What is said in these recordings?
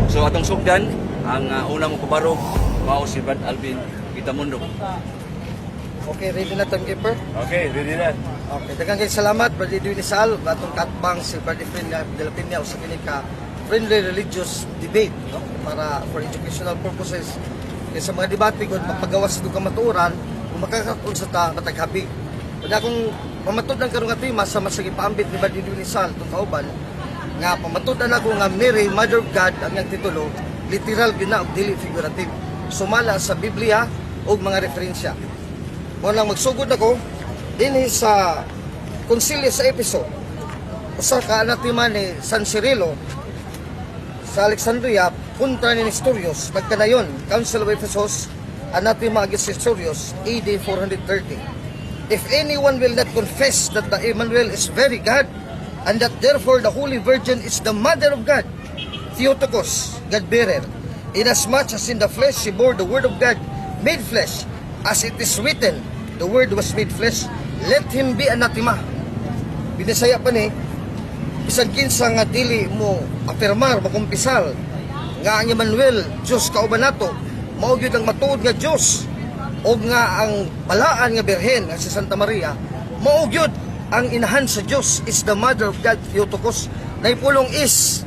So atong sugdan ang unang mopabarog mao si Brad Alvin Gitamundo. Okay, ready na, timekeeper? Okay, ready na. Okay, daghang kay salamat, Brad Edwin Isal, atong katbang si Brad Efren de la Peña usa kini ka friendly religious debate, no? Para for educational purposes. Kay sa mga debate gud mapagawas sa kamatuoran, kung makakaon sa ta mataghabi. Kaya kung pamatud-an karon nga tema sa masagi paambit ni Brad Edwin Isal tong kauban nga pamatud-an ako nga Mary, Mother of God ang iyang titulo, literal gyud na ug dili figurative. Sumala sa Biblia ug mga referensya. Mao lang magsugod ako dinhi sa Konsilyo sa Efeso. Usa ka anathema ni San Cirilo sa Alexandria kontra ni Nestorius nagkanayon Council of Ephesus, anathema against Nestorius, AD 430. If anyone will not confess that the Emmanuel is very God and that therefore the Holy Virgin is the Mother of God, Theotokos, God-bearer, inasmuch as in the flesh she bore the Word of God made flesh, as it is written, "The Word was made flesh," let him be anathema. Binisaya pa ni, bisan kinsa nga dili mo apirmar, makumpisal, nga ang Emmanuel, Diyos kauban nato, mao gyud ang matuod nga Diyos, o nga ang balaan nga Birhen, nga si Santa Maria, mao gyud ang inahan sa Diyos, is the Mother of God, Theotokos, na ipulong "is."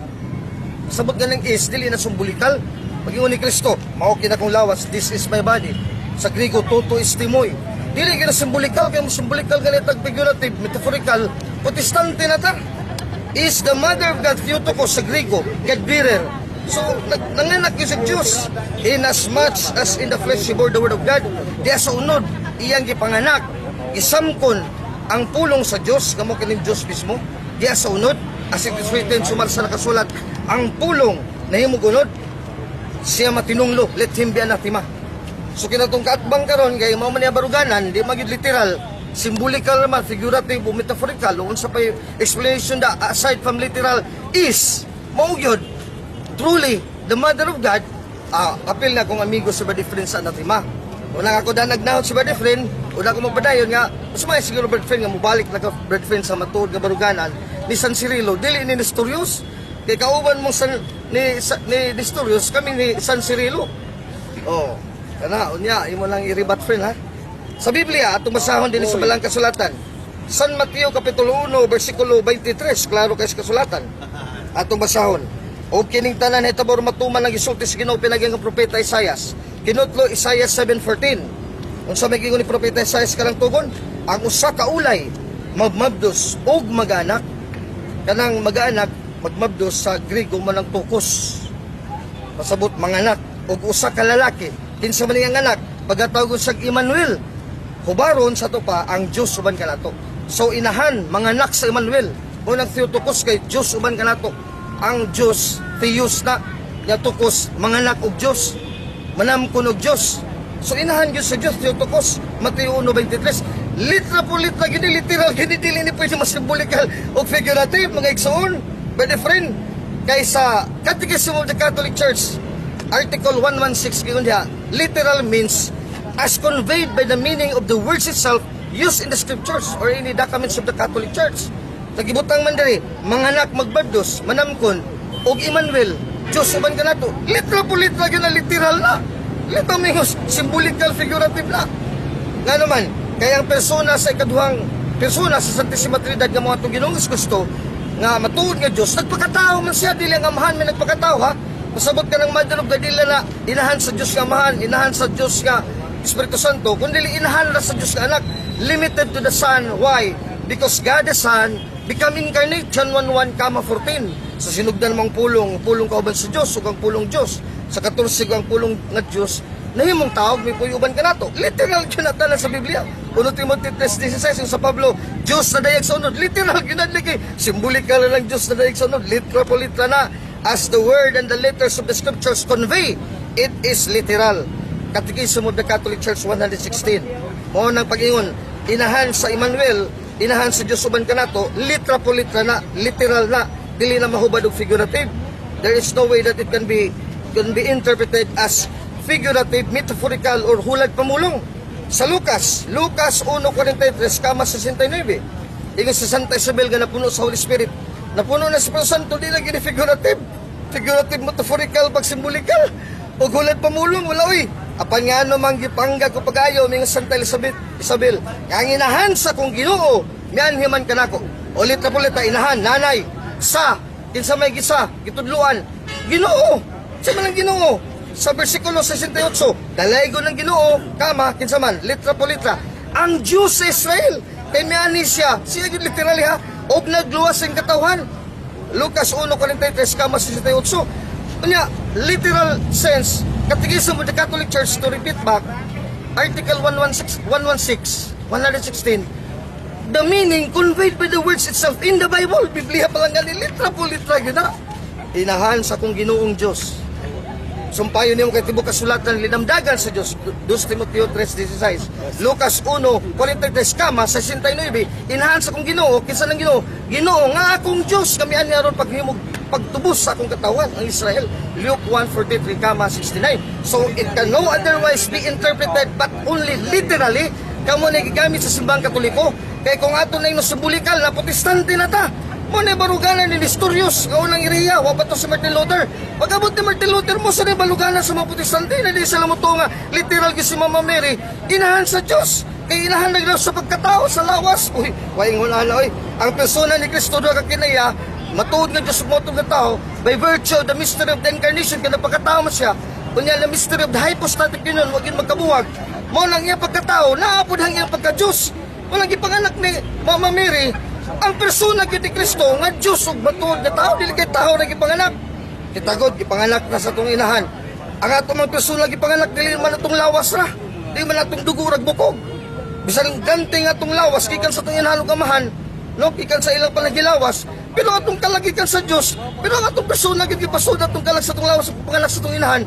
Sabot nga ng "is," dili na symbolikal. Pag-ingon ni Kristo, "Mao kini akong lawas," "This is my body." Sa Grigo, "Touto esti moi." Dili kina symbolikal, kaya mo symbolikal ganit figurative, metaphorical, Protestante na ta. Is the Mother of God, Theotokos sa Grigo, God-bearer. So, nanganak yun sa Diyos. Inasmuch as in the flesh she bore the Word of God, diya sa unod, iyang gipanganak, gisamkon ang pulong sa Diyos, kamo kining Diyos mismo, diya sa unod, as it is written, sumala sa nakasulat, ang pulong nahimong unod, siya matinunglo, let him be anathema. So kinatong kaatbang karon kay mao man niya baruganan, di magyud literal, symbolical naman, figurative o metaphorical, o unsa pay explanation da aside from literal is mao gyud truly the Mother of God. Apil na akong amigo sa Brother Friend sa anathema. Wala ako dan nagnahot sa Brother Friend, wala ko magpadayon nga mas may siguro, Brother Friend, nga mobalik na ka, Brother Friend, sa matuod nga baruganan ni San Cirilo, dili ni Nestorius. Kay kauban mong San, ni Nestorius, kami ni San Cirilo. Oh, kana unya imo lang i-rebut, friend, ha. Sa Biblia atong basahon dinhi sa balang kasulatan. San Mateo kapitulo 1 bersikulo 23, klaro kay sa kasulatan. Atong basahon. O kining tanan hitabo matuman ang gisulti sa Ginoo pinaagi ang propeta Isaias. Kinutlo Isaiah 7:14. Unsa may giingon ni propeta Isaias karang tugon? Ang usa ka ulay magmabdos ug maganak. Kanang maganak, magmabdos sa Griego man ang tokos. Pasabot manganak og usa ka lalaki. Kinsa man iyang anak? Pagatawgon sa Emmanuel. Hubaron sa to pa ang Dios uban kanato. So inahan, manganak sa Emmanuel. Mo nang Theotokos kay Dios uban kanato. Ang Dios, Theos na nya tokos manganak og Dios. Manamkon og Dios. So inahan gyud sa Dios, Theotokos, Mateo 1:23. Litra po litra gini, literal gini, dili ni pwede mas symbolical og figurative, mga igsoon. Brother friend, kay sa Catechism of the Catholic Church, Article 116 giyon diha, literal means as conveyed by the meaning of the words itself used in the scriptures or in the documents of the Catholic Church. Nagibutang man diri, manganak, magbabdos, manamkon, og Emmanuel, Diyos uban kanato. Litra po litra gyud na, literal na. Litra mingos, symbolical, figurative na. Nga naman, kaya ang persona sa ikaduhang persona sa Santissima Trinidad nga mga atong Ginoong Kristo nga matuod nga Dios, nagpakatao man siya, dili ang Amahan may nagpakatao, ha. Pasabot ka ng Mother of God, dili na inahan sa Dios nga Amahan, inahan sa Dios nga Espiritu Santo, kundi inahan ra sa Dios nga Anak, limited to the Son. Why? Because God the Son become incarnate, John 1:1, 14. Sa sinugdan mong pulong, pulong kauban sa Dios, ug ang pulong Dios. Sa 14 ang pulong nga Dios, nahimong tao, may puyuban kanato. Literal gyud na tanan sa Biblia. 1 Timothy 3:16, yung sa Pablo, Diyos na dayag sa unod. Literal gyud na kay symbolical na lang Diyos na dayag sa unod. Literal po literal na. As the word and the letters of the scriptures convey, it is literal. Catechism of the Catholic Church 116. Mao nang pag-ingon, inahan sa Emmanuel, inahan sa Diyos uban kanato, litra po litra na, literal na, dili na mahubad og figurative. There is no way that it can be interpreted as figurative, metaphorical, or hulag pamulong. Sa Lucas, Lucas 1:43, 69. Ingon sa Santa Isabel nga napuno sa Holy Spirit. Napuno na sa Espiritu Santo, di na gini figurative. Figurative, metaphorical, pag symbolical. O hulad pamulong, wala oy. Apan nga ano mang gipangga ko pagayo, mga Santa Elizabeth, Isabel, nga ang inahan sa kong Ginoo, mianhi man kanako. Ulit na pulit, inahan, nanay, sa, kinsa may gisa, gitudluan, Ginoo, sa man ang Ginoo, sa versikulo 68, dalaygo ng Ginoo, kama, kinsa man, litra po litra, ang Diyos sa Israel, kay miani siya, siya yun literally ha, og nagluwas ang katawhan. Lucas 1:43 kama 68. Unya, literal sense, Catechism of the Catholic Church, to repeat back, Article 116, 116, 116, the meaning conveyed by the words itself in the Bible. Biblia pa lang gani, litra po litra yun na. Inahan sa kong Ginoong Diyos. Sumpayon nimo kay tibok kasulatan linamdagan sa Dios. 2 Timoteo 3:16. Lucas 1:43 kama 69. Inahan sa akong Ginoo, kinsa nang Ginoo? Ginoo nga akong Dios kami ani aron paghimog pagtubos sa akong katawan ang Israel. Luke 1:43 kama 69. So it can no otherwise be interpreted but only literally kamo na gigamit sa Simbahang Katoliko. Kay kung ato na yung simbolikal na, Protestante na ta. Mo na baruganan ni Nestorius nga unang iriya, wa pa to si Martin Luther. Pag-abot ni Martin Luther mo sa baluganan sa mga Protestante na di sila mo nga literal gyud si Mama Mary, inahan sa Dios. Kay inahan na sa pagkatao sa lawas. Uy, way ingon ana oy. Ang persona ni Kristo duha ka kinaya, matuod nga Dios ug matuod nga tao by virtue of the mystery of the incarnation kay pagkatao man siya. Unya the mystery of the hypostatic union, wa gyud magkabuwag. Mao lang iyang pagkatao, naa pud ang iyang pagka-Diyos. Walang gipanganak ni Mama Mary ang persona gyud ni Kristo nga Dios ug matuod nga tao, dili kay tao na gipanganak. Kitagod gipanganak na sa atong inahan. Ang atong mga persona gipanganak dili man atong lawas ra, dili man atong dugo rag bukog. Bisan ganti nga atong lawas gikan sa atong inahan ug amahan, no, gikan sa ilang panagilawas, pero atong kalag gikan sa Dios, pero ang atong persona gyud gipasud atong kalag sa atong lawas ug panganak sa atong inahan.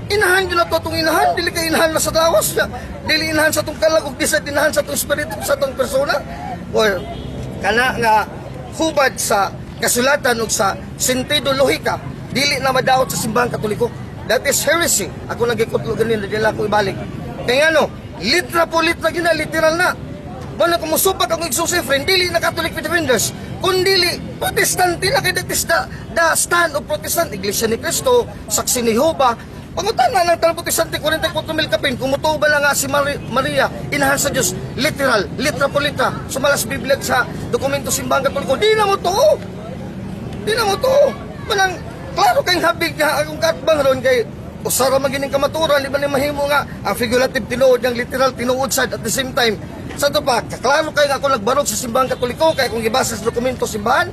Inahan gyud nato atong inahan, dili kay inahan na sa lawas niya. Dili inahan sa atong kalag ug di sa inahan sa atong espiritu, sa atong persona. Well, kana nga hubad sa kasulatan ug sa sentido lohika, dili na madaot sa Simbahang Katoliko. That is heresy. Ako lang gikutlo ganin, dili ako ibalik. Kaya ano, litra po litra gyud na, literal na. Wala kung musupak ang igsoon si friend, dili na Catholic Defenders, kundili Protestante na kay that is the stand of Protestant, Iglesia ni Cristo, Saksi ni Jehova. Pangutan na ng tanang Protestante, 44 mil kapin, kung mutuo ba lang nga si Maria, inahan sa Diyos, literal, litra po litra, sumalas Biblia sa dokumento Simbahang Katoliko, di na mo tuo. Di na mo tuo. Manang, klaro kayong habig nga akong katbang ron kay usara magining kamaturan, di ba ni mahimo nga ang figurative tinuod ang literal tinuod sad at the same time? Sa to pa, kaklaro kayo nga ako nagbarog sa Simbahang Katoliko kay kung gibasa sa dokumento simbahan,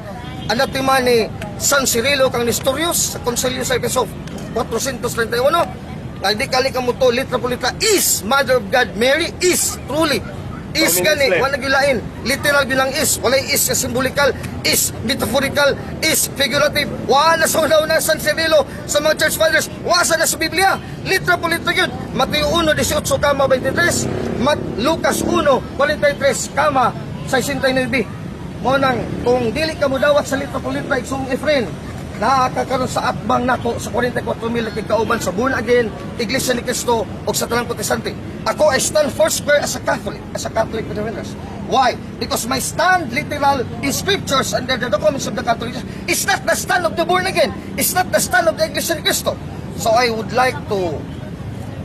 anatima ni San Cirilo kang Nestorius sa Konsilyo sa Efeso 431 nga di kali ka mo to litra po litra is Mother of God Mary is truly is gani, wala gilain, literal bilang is, walay is nga symbolical, is metaphorical, is figurative. Wala sa una San Cirilo, sa mga church fathers, wasa na sa Biblia, litra po litra yun. Mateo 1:18 kama 23, Lucas 1:43 kama 69. Mo nang kung dili ka mo dawat sa litra po litra, igsoong Efren, nakakaroon sa atbang nako sa 44 mil kauban sa Born Again, Iglesia ni Cristo o sa tanang Protestante. Ako, I stand four square as a Catholic defenders. Why? Because my stand literal in scriptures and the documents of the Catholic Church is not the stand of the Born Again. It's not the stand of the Iglesia ni Cristo. So I would like to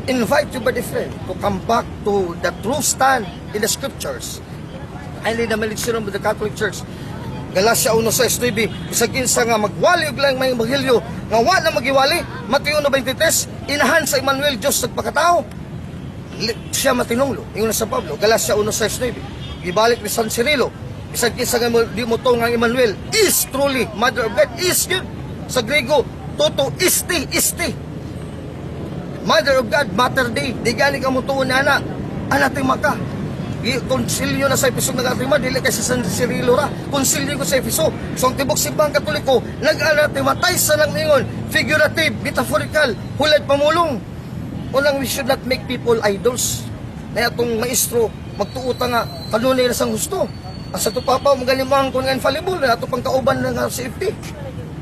invite you, brother friend, to come back to the true stand in the scriptures and in the magisterium of the Catholic Church. Galatia 1:6-9, bisag kinsa nga magwali og lang may ebanghelyo nga wa na magiwali. Mateo 1:23, inahan sa Emmanuel, Dios nagpakatao. Siya matinunglo, ingon sa Pablo, Galatia 1:6-9. Gibalik ni San Cirilo, bisag kinsa nga di mo to nga Emmanuel is truly Mother of God, is yun. Sa Grego, toto iste iste. Mother of God, Mater Dei, di gani ka mo tuon na ana, anatima ka. Konsilyo na sa Efeso nag-anatima, dili kay sa San Cirilo ra. Konsilyo ko sa Efeso. So ang tibok Simbahang Katoliko, nag-anatima, sa lang ingon, figurative, metaphorical, hulad pamulong. Unang we should not make people idols. Na atong maestro, magtuuta nga, kanunay na sang husto. Asa to papa, magaling mo ang kung infallible, na ato pang kauban na nga CFT.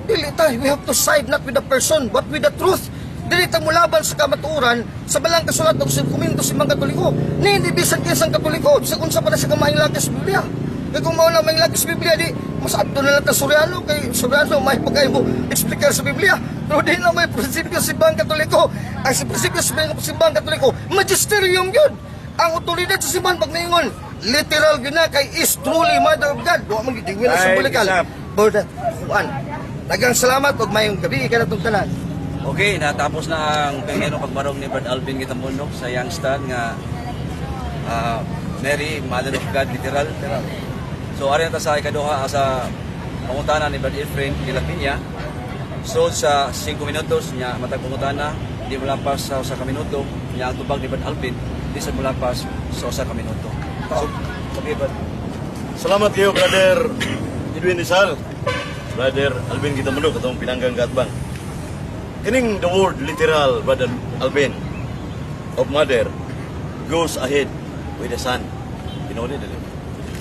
Dili ta, we have to side not with the person, but with the truth. Dili ta mulaban sa kamatuoran sa balang kasulat og sa dokumento sa mga Katoliko. Ni hindi bisan kinsang Katoliko, sa unsa pa na sa kamaayong lagi sa Biblia. Kay kung mao na may lagi sa Biblia di Mas adto na lang ta Soriano kay Soriano may pagkay mo explicar sa Biblia. Pero di na may prinsipyo sa Simbahang Katoliko. Ang sa prinsipyo sa Simbahang Katoliko, magisterium yun. Ang otoridad sa simbahan pag naingon, literal gyud na kay is truly Mother of God. Wa man gyud na Ay, symbolical. isa. Border. Kuan. Daghang salamat ug mayong gabi kanatong tanan. Okay, natapos na ang primero pagbarog ni Brad Alvin Gitamundok sa Youngstown nga Mary, Mother of God, literal. So, ari na ta sa ikaduha sa pangutana ni Brad Efren de la Peña. So, sa 5 minutos niya matag pangutana, di mulapas sa usa ka minuto, niya ang tubag ni Brad Alvin, di sa mulapas sa usa ka minuto. So, okay, Brad. Salamat kayo, Brother Edwin Rizal. Brother Alvin Gitamundo, katong pinanggang gatbang. Kining the word literal, Brother Alvin, of mother, goes ahead with the son. Pinuli, dali.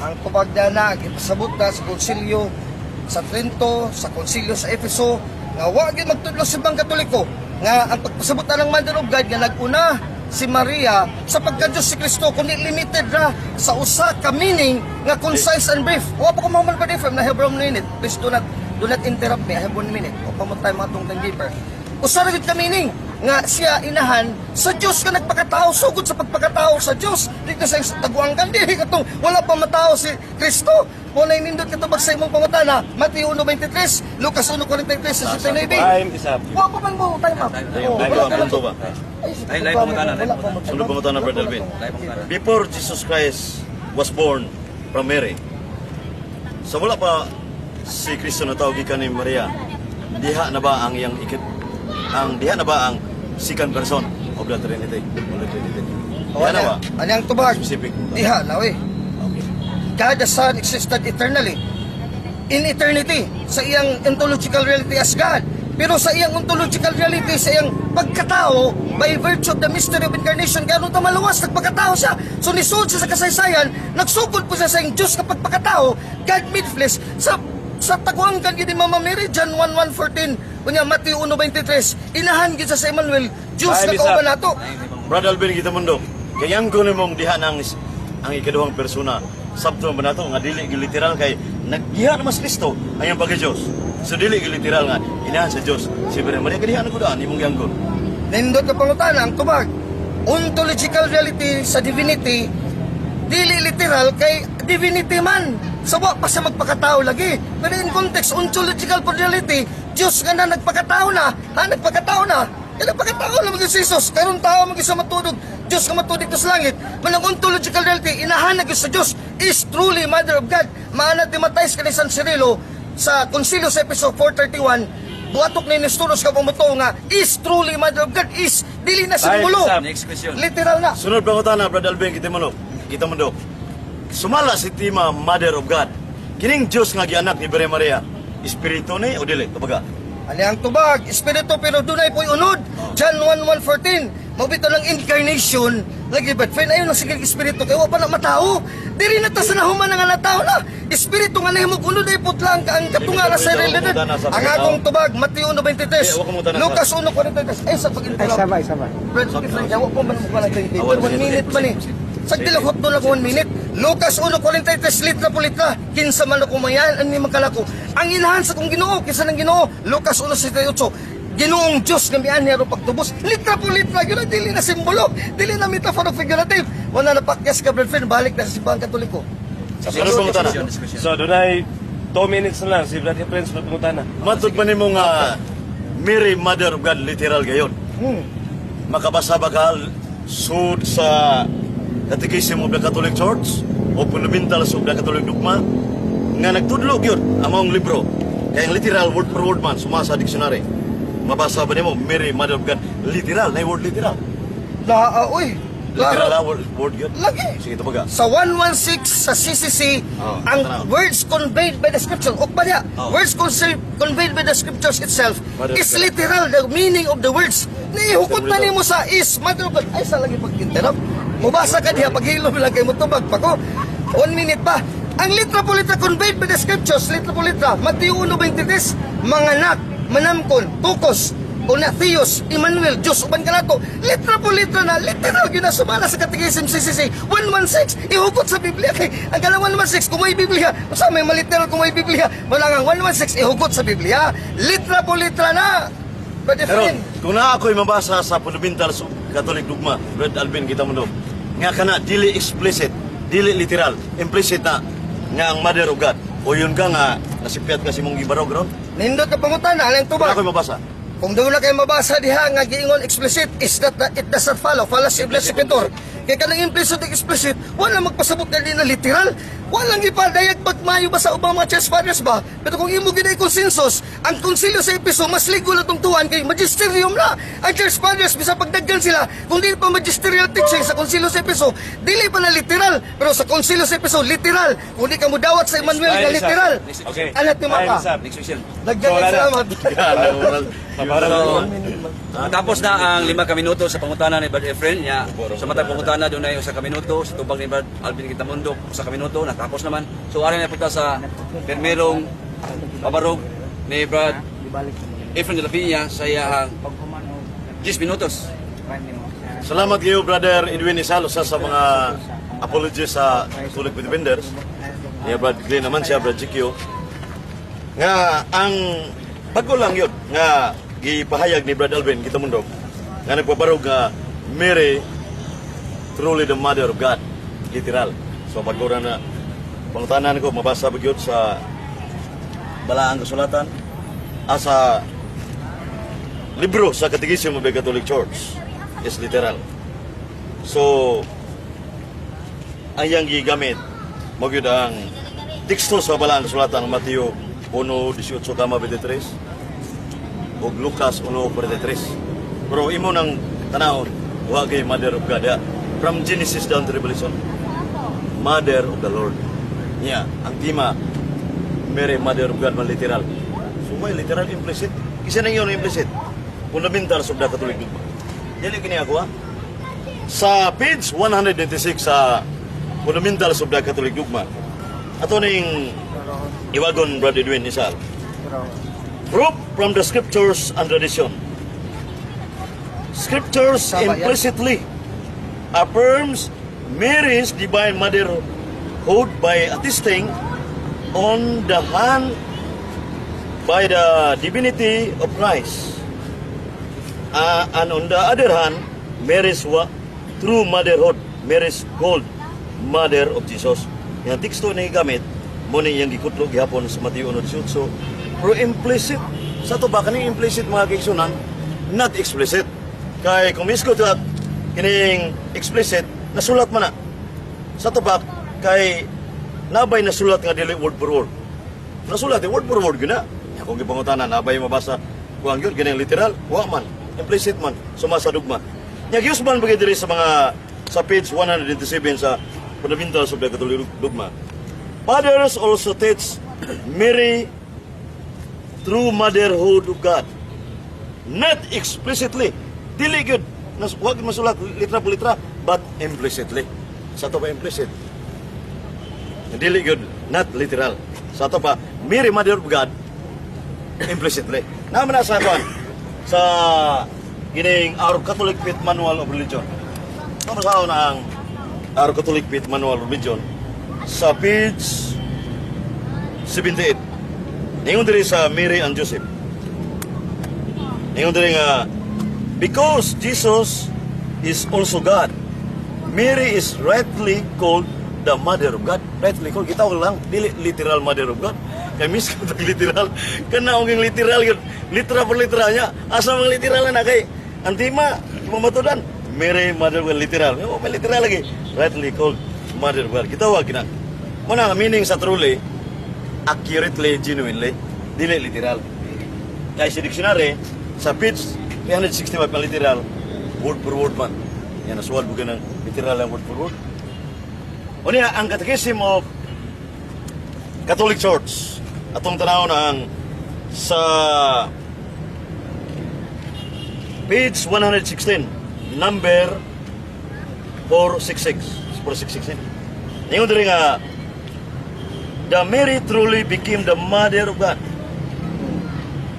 Ang tubag na ipasabot na sa konsilyo sa Trento, sa konsilyo sa Efeso, nga wa gyud magtudlo sa Simbahang Katoliko nga ang pagpasabot ng Mother of God nga nag-una si Maria sa pagka-Diyos si Kristo kundi limited ra sa usa ka meaning nga concise and brief. Wa pa ko mahuman pa different na have 1 minute. Please do not interrupt me. I have 1 minute. O pa mo time atong timekeeper. Usa ra gyud ka meaning nga siya inahan sa Dios nga nagpakatao sugod sa pagpakatao sa Dios dito sa taguangkan dili katong wala pa matao si Kristo. Mo nay nindot katubag sa imong pangutana, Mateo 1:23, Lucas 1:43 69. Time is up. Wa pa man mo time up. Time Oh, Time wala up, ka lang. punto ba? Ay, live pangutana, live Wala pa mo pangutana. time Sunod up. pangutana, Wala Brother pa Alvin. mo Live pangutana. Before Jesus Christ was born from Mary, sa wala pa si Kristo na tawag gikan ni Maria, diha na ba ang iyang ikit ang diha na ba ang second person of the Trinity? Of the Trinity. Oh, Diha na ba? Anyang tubag? Specific. Diha na we. Okay. God the Son existed eternally. In eternity, sa iyang ontological reality as God. Pero sa iyang ontological reality, sa iyang pagkatao, by virtue of the mystery of incarnation, kaya ta maluwas, nagpagkatao siya. So nisod siya sa kasaysayan, nagsugod po siya sa iyang Diyos na pagpakatao, God made flesh, sa taguangkan gid ni Mama Mary, John 1:1-14, unya Matthew 1:23, inahan gid siya sa Emmanuel, Diyos Time na is kauban up. nato. Brother Alvin Gitamundo, kayang ko nimong diha ng ang ikaduhang persona. Sabto ba nato nga dili gyud literal kay nagdiha naman si Kristo ang iyang pagka-Diyos. So dili gyud literal nga inahan sa Dios. Si Birhen Maria kadiha na gud imong giyanggon. Nindot na pangutana ang tubag. Ontological reality sa divinity dili literal kay divinity man. Sa wa pa siya magpakatao lagi. Pero in context, ontological reality, Diyos nga na nagpakatao na. Ha, nagpakatao na. Kaya nagpakatao na maging si Jesus. Karon tao maging sa matudog. Diyos nga matudog to sa langit. Manang ontological reality, inahan na gyud sa Diyos is truly Mother of God. Maana ti Matayas kani San Cirilo sa Konsilyo sa Episo 431, buatok ni Nestoros ka pumuto nga is truly Mother of God is dili na simbolo. Time is up. Next question. Literal na. Sunod pangutana, Brother Alvin Gitamundo. Gitamundo. Sumala si tema Mother of God. Kining Dios nga gianak ni Birhen Maria, espiritu ni o dili? Kabaga. Ani ang tubag, espiritu pero dunay po'y unod. John 1:1-14. Mao bitaw ng incarnation lagi but friend ayon ang sige espiritu kay wa pa na matao. Diri na ta sa nahuman nga natao na. Espiritu nga nahimog unod ay putla ang katunga na sa realidad. Ang akong tubag, Mateo Eh, wa ko mutana 1:23, Lucas 1:43. Ay sa pag-interrupt. Ay, sabay, sabay. Brad, friend, yawa po man mo pala kayo. Awan, 1 minute man eh. Sa dilahop doon ako 1 minute. Lucas 1:43, litra po litra. Kinsa man ako mayan, ani makalako. Ang inahan sa kong Ginoo, kinsa ng Ginoo. Lucas 1:68. Ginoong Diyos nga mian niya pagtubos. Litra po litra, yun ang dili na simbolo. Dili na metaphor o figurative. Wala na pakyas ka, Brad Friend, balik na sa Simbahang Katoliko. Sa Sunod pangutana. Discussion, discussion. So, dunay 2 minutes na lang si Brad Efren sunod pangutana. Matud ba nimo nga Mary Mother of God literal gayon? Makabasa ba ka sud sa Catechism of the Catholic Church o Fundamentals of the Catholic Dogma nga nagtudlo gyud ang maong libro kay ang literal word per word man suma sa dictionary. Mabasa ba nimo Mary Mother of God literal na word literal? La, uy. Literal Klaro. ah, word gyud. Lagi. Sige tubaga. Sa 116 sa CCC, Oh, ang tanaw. words conveyed by the scripture, ukba niya, Oh. words conveyed by the scriptures itself Mother is of God. literal, the meaning of the words. Naihukot na nimo sa is, Mother of God. Ay, sa lagi pag-interrupt. Mubasa ka diha, paghilom lang kay mo tubag pa ko. 1 minute pa. Ang litra po litra conveyed by the scriptures, litra po litra, Mateo 1:23, manganak, manamkon, tukos. Una, Theos, Emmanuel, Diyos uban kanato. Litra po litra na, literal gyud na sumala sa Catechism CCC 116, ihugot sa Biblia kay ang kanang 116 kung may Biblia, usa may maliteral kung may Biblia, wala nga 116 ihugot sa Biblia. Litra po litra na. Brother Karon, Efren, kung naa ako'y mabasa sa Fundamentals of Catholic Dogma, Brad Alvin kita mo, nga kana dili explicit, dili literal, implicit na nga ang Mother of God. O yun ka nga nasipyat ka si mong gibarog ron. Nindot ka pangutana, alang Kung tubag. ako'y mabasa. Kung doon na kayo mabasa diha nga giingon explicit is that it does not follow fallacy of versificator. Kay kanang implicit ug explicit wala magpasabot na na literal. Walang ipadayag pagmayo ba sa ubang mga church fathers ba? Pero kung imo gid consensus, ang konsilyo sa Epeso mas ligo na tong tuwan kay magisterium na. Ang church fathers bisa pagdaggan sila kung dili pa magisterial teaching sa konsilyo sa Epeso, dili pa na literal. Pero sa konsilyo sa Epeso literal. Kung di ka mudawat sa Emmanuel nga literal. Okay. Alat ni Mapa. Time is up. Next question. Daghan So, wala na. salamat. So, tapos na ang 5 ka minuto sa pangutana ni Brad Efren niya. Sa matag pangutana doon ay 1 ka minuto, sa tubag ni Brad Alvin Quitamundo 1 ka minuto, natapos naman. So ari na punta sa permerong pabarog ni Brad Efren de la Peña sa iyahang 10 minutos. Salamat kayo, Brother Edwin Isal, usa sa mga apologists sa Catholic Defenders. Ya, Brad Glenn naman siya, Brad GQ. Nga ang bago lang yun nga gipahayag ni Brad Alvin Gitamundog nga nagpabarog nga Mary truly the Mother of God, literal. So bago ra na pangutanan ko, mabasa ba gyud sa Balaang Kasulatan asa libro sa Catechism of the Catholic Church is literal. So, ang iyang gigamit, mo gyud ang teksto sa Balaang Kasulatan ng Mateo 1:18,23 ug Lucas 1:43. Pero imo nang tanawon, wa kay Mother of God ya. From Genesis down to Revelation, Mother of the Lord. Niya, ang tema, Mary, Mother of God, man literal. So may literal, implicit. Isa nang yun implicit. Fundamentals of the Catholic Dogma. Dili kini ako ha. Sa page 196 sa Fundamentals of the Catholic Dogma, ato ning iwagon, Brother Edwin Isal. Proof from the scriptures and tradition. Scriptures Sama yan. Implicitly affirms Mary's divine motherhood by attesting on the hand by the divinity of Christ. And on the other hand, Mary's true motherhood, Mary's called Mother of Jesus. Yang teksto na gigamit, mo ni iyang gikutlo gihapon sa Mateo 1:18. Pero implicit, sa to ba, kaning implicit, mga kaigsunan, not explicit. Kay kung misko at kining explicit, nasulat man na. Sa to ba, kay nabay nasulat nga dili word for word. Nasulat, eh, word for word gyud na. Kung gipangutana, nabay mabasa kuang yun, ganyan literal, wa man. Implicit man, suma sa dugma. Nya gius man bagay diri sa mga sa page 187 sa Fundamentals of the Catholic Dogma. Fathers also teach Mary true motherhood of God. Not explicitly. Dili gyud. Wag masulat litra po litra, but implicitly. Sa to ba implicit? Dili gyud, not literal. Sa to pa, Mary Mother of God, implicitly. Naman na sa kuan sa gining Our Catholic Faith Manual of Religion. Ito sa na ang Our Catholic Faith Manual of Religion sa page 78. Ningon diri sa Mary and Joseph. Ningon diri nga because Jesus is also God, Mary is rightly called the Mother of God. Rightly called. Gitawag lang. Dili literal Mother of God. Kay miss ko literal. Kana og literal yun. Literal por literal niya. Asa mga literal na kay ang tema, mamatudan. Mary, Mother of God, literal. Oh, may literal lagi. Rightly called Mother of God. Gitawag kina. Muna nga meaning sa truly, accurately, genuinely, dili literal. Kaya sa dictionary, sa page 365 ang literal, word for word man. Yan, nasuwal mo ng literal ang word for word. O niya, ang Catechism of Catholic Church, atong tanaw na ang sa page 116, number 466. 466. Ingon diri nga, the Mary truly became the Mother of God.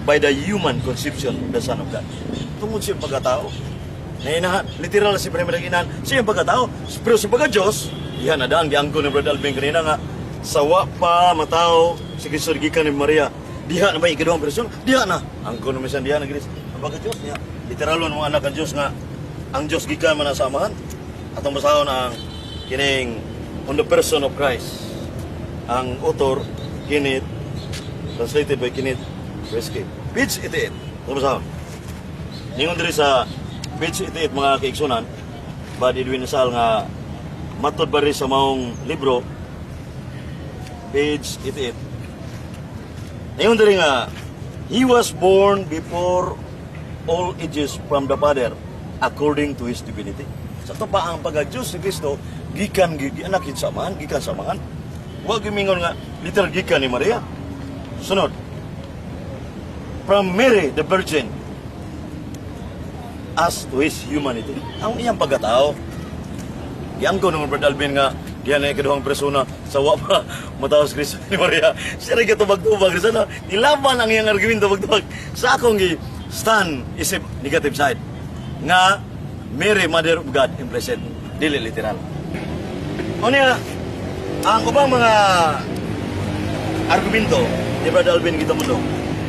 by the human conception of the Son of God. Tungod sa iyang pagkatao. Nainahan, literal si Brad inahan, sa iyang pagkatao. Pero sa pagka-Diyos, diha na daan, giangko ni Brad Alvin kanina nga, sawa pa matao si Kristo gikan ni Maria. Diha na ba ikaduhang persona? Diha na. Angko naman siya diha na Gris. Ang pagka-Diyos niya. Literal mo anak ang Diyos nga ang Diyos gikan man sa Amahan. Atong basahon ang kining On the Person of Christ. Ang author, Kenneth, translated by Kenneth Reske. Page 88. Atong basahon. Ningon diri sa page 88, mga kaigsunan, Brad Edwin Sal, nga matod ba rin sa maong libro, page 88. Ningon diri nga, "He was born before all ages from the Father according to His divinity." Sa to pa ang pagka-Diyos ni Kristo, gikan anak sa Amahan, gikan sa Amahan. Wa gimingon nga literal gikan ni Maria. Sunod. "From Mary the Virgin as to His humanity." Ang iyang pagkatao. Giangko ng Brad Alvin nga diyan na ikaduhang persona sa wa pa matawas Kristo ni Maria. Siya rin katubag-tubag. Sa na, nilaban ang iyang argumento tubag-tubag. Sa akong gi stand isip negative side. Nga Mary Mother of God implicit, dili literal. O niya, ang ubang mga argumento ni Brad Alvin Gitamundo,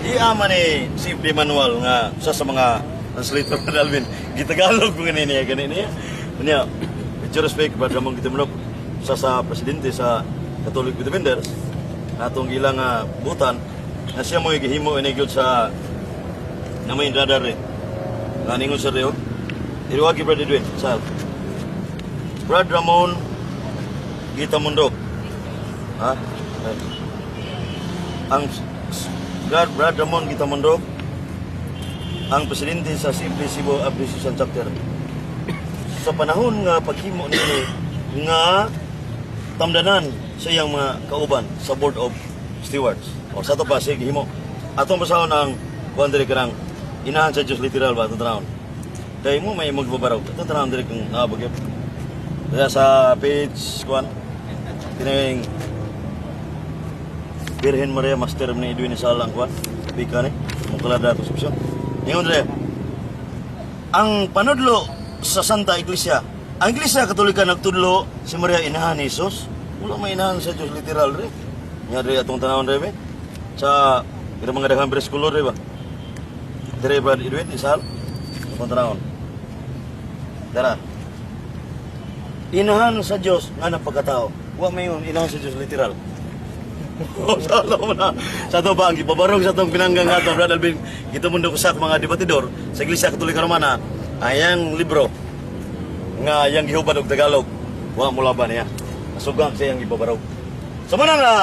iya man ni si D. Manuel nga sa mga translator, Brad Alvin, gitagalog ko gani niya gani niya. Niya, with due respect, Brad Ramon Gitamundo, sa presidente sa Catholic Defenders, atong ilang butan, na siya mo gihimo ini gyud sa na may radar rin. Nga ningon sa Rio, Iwagi Brad Edwin, sa Brad Ramon Gitamundok. Ha? Ang Brad Ramon Gitamundok, ang presidente sa CFD Cebu Appreciation Chapter. Sa panahon nga paghimo nini nga tamdanan sa iyang mga kauban sa Board of Stewards. O sa to pa sige himo. Atong basahon ang kuan diri kanang inahan sa Dios literal ba atong tanawon. Kay mo may magbabarog. Atong tanawon diri kung naabog. Kaya sa page kuan kining Birhen Maria Master ni Edwin Salang kuan. Bika ni mo kalada ato opsyon. Ingon diri ang panudlo sa Santa Iglesia. Ang Iglesia Katolika nagtudlo si Maria inahan ni Jesus. Wala may inahan sa Dios literal rin. Nya diri atong tanawon diri be. Sa ito mga daghang bersikulo diri ba. Dire Brad Edwin Isal. Atong tanawon. Dara. Inahan sa Dios nga napagkatao. Wa may yung inahan sa Dios literal. Sa mo na. Sa to ba ang gipabarog sa atong pinanggang ato Brad Alvin kita mundo usak mga debatidor sa Iglesia Katolika Romana ayang libro nga yang gihubad og Tagalog wa mo laban niya. Nasugang siya yang gipabarog. So mana nga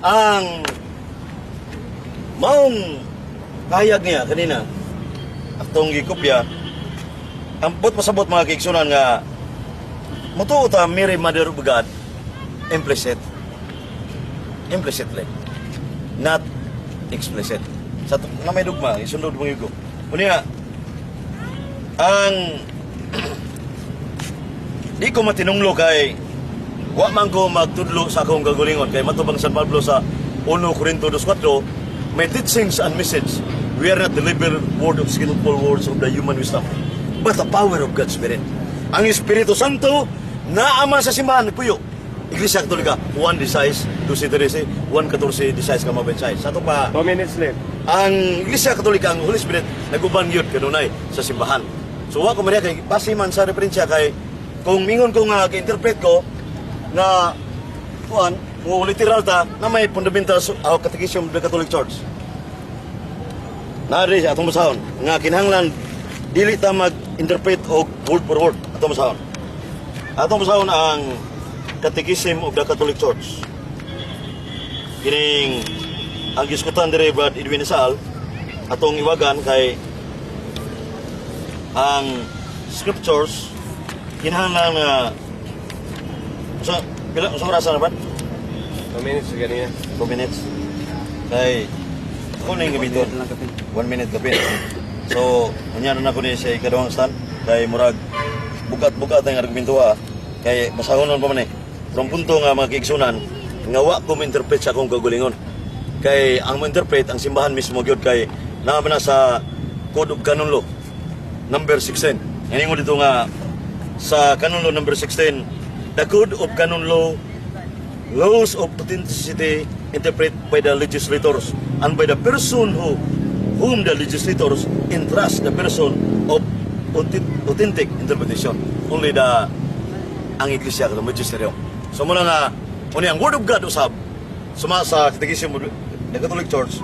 ang maong kahayag niya kanina atong gikopya ang buot pasabot, mga kaigsunan, nga mutuo ta Mary Mother of God implicit, implicitly, not explicit. Sa na may dugma, isunod mo yugo. Unya, ang di ko matinunglo kay wa man ko magtudlo sa akong kagalingon kay matubang San Pablo sa 1 Corinto 2:4, "My teachings and message we are not deliver word of skillful words of the human wisdom but the power of God's Spirit." Ang Espiritu Santo naama sa simbahan puyo Iglesia Katolika 1:16 12:13 1:14 16 ka mabensay sa to pa. 2 minutes left. Ang Iglesia Katolika, ang Holy Spirit naguban gyud kanunay sa simbahan. So wa ko Maria kay base man sa referensya kay kung mingon ko nga gi-interpret ko nga kuan mo literal ta na may fundamentals of Catechism of the Catholic Church. Naari sa atong basahon nga kinahanglan dili ta mag-interpret og word for word atong basahon. Atong basahon ang Catechism of the Catholic Church. Kining ang giskutan dire Brad Edwin Sal atong iwagan kay ang scriptures kinahanglan nga sa pila sa oras na ba? 2 minutes ganina. 2 minutes. Kay ako na yung gamiton. 1 minute kapin. So, unya na ko ni sa ikaduhang stand kay murag bugat-bugat ang argumento ha. Kay basahon pa man eh. From punto nga mga kaigsunan nga wa ko mo-interpret sa akong kagalingon. Kay ang mo-interpret ang simbahan mismo gyud kay Naa man na sa Code of Canon Law number 16. Ngayon dito nga sa Canon Law number 16, the Code of Canon Law, laws of authenticity interpreted by the legislators and by the person whom the legislators entrust the person of authentic interpretation. Only the ang Iglesia katong magisterium. So muna nga uni ang Word of God usab suma sa Catechism of the Catholic Church,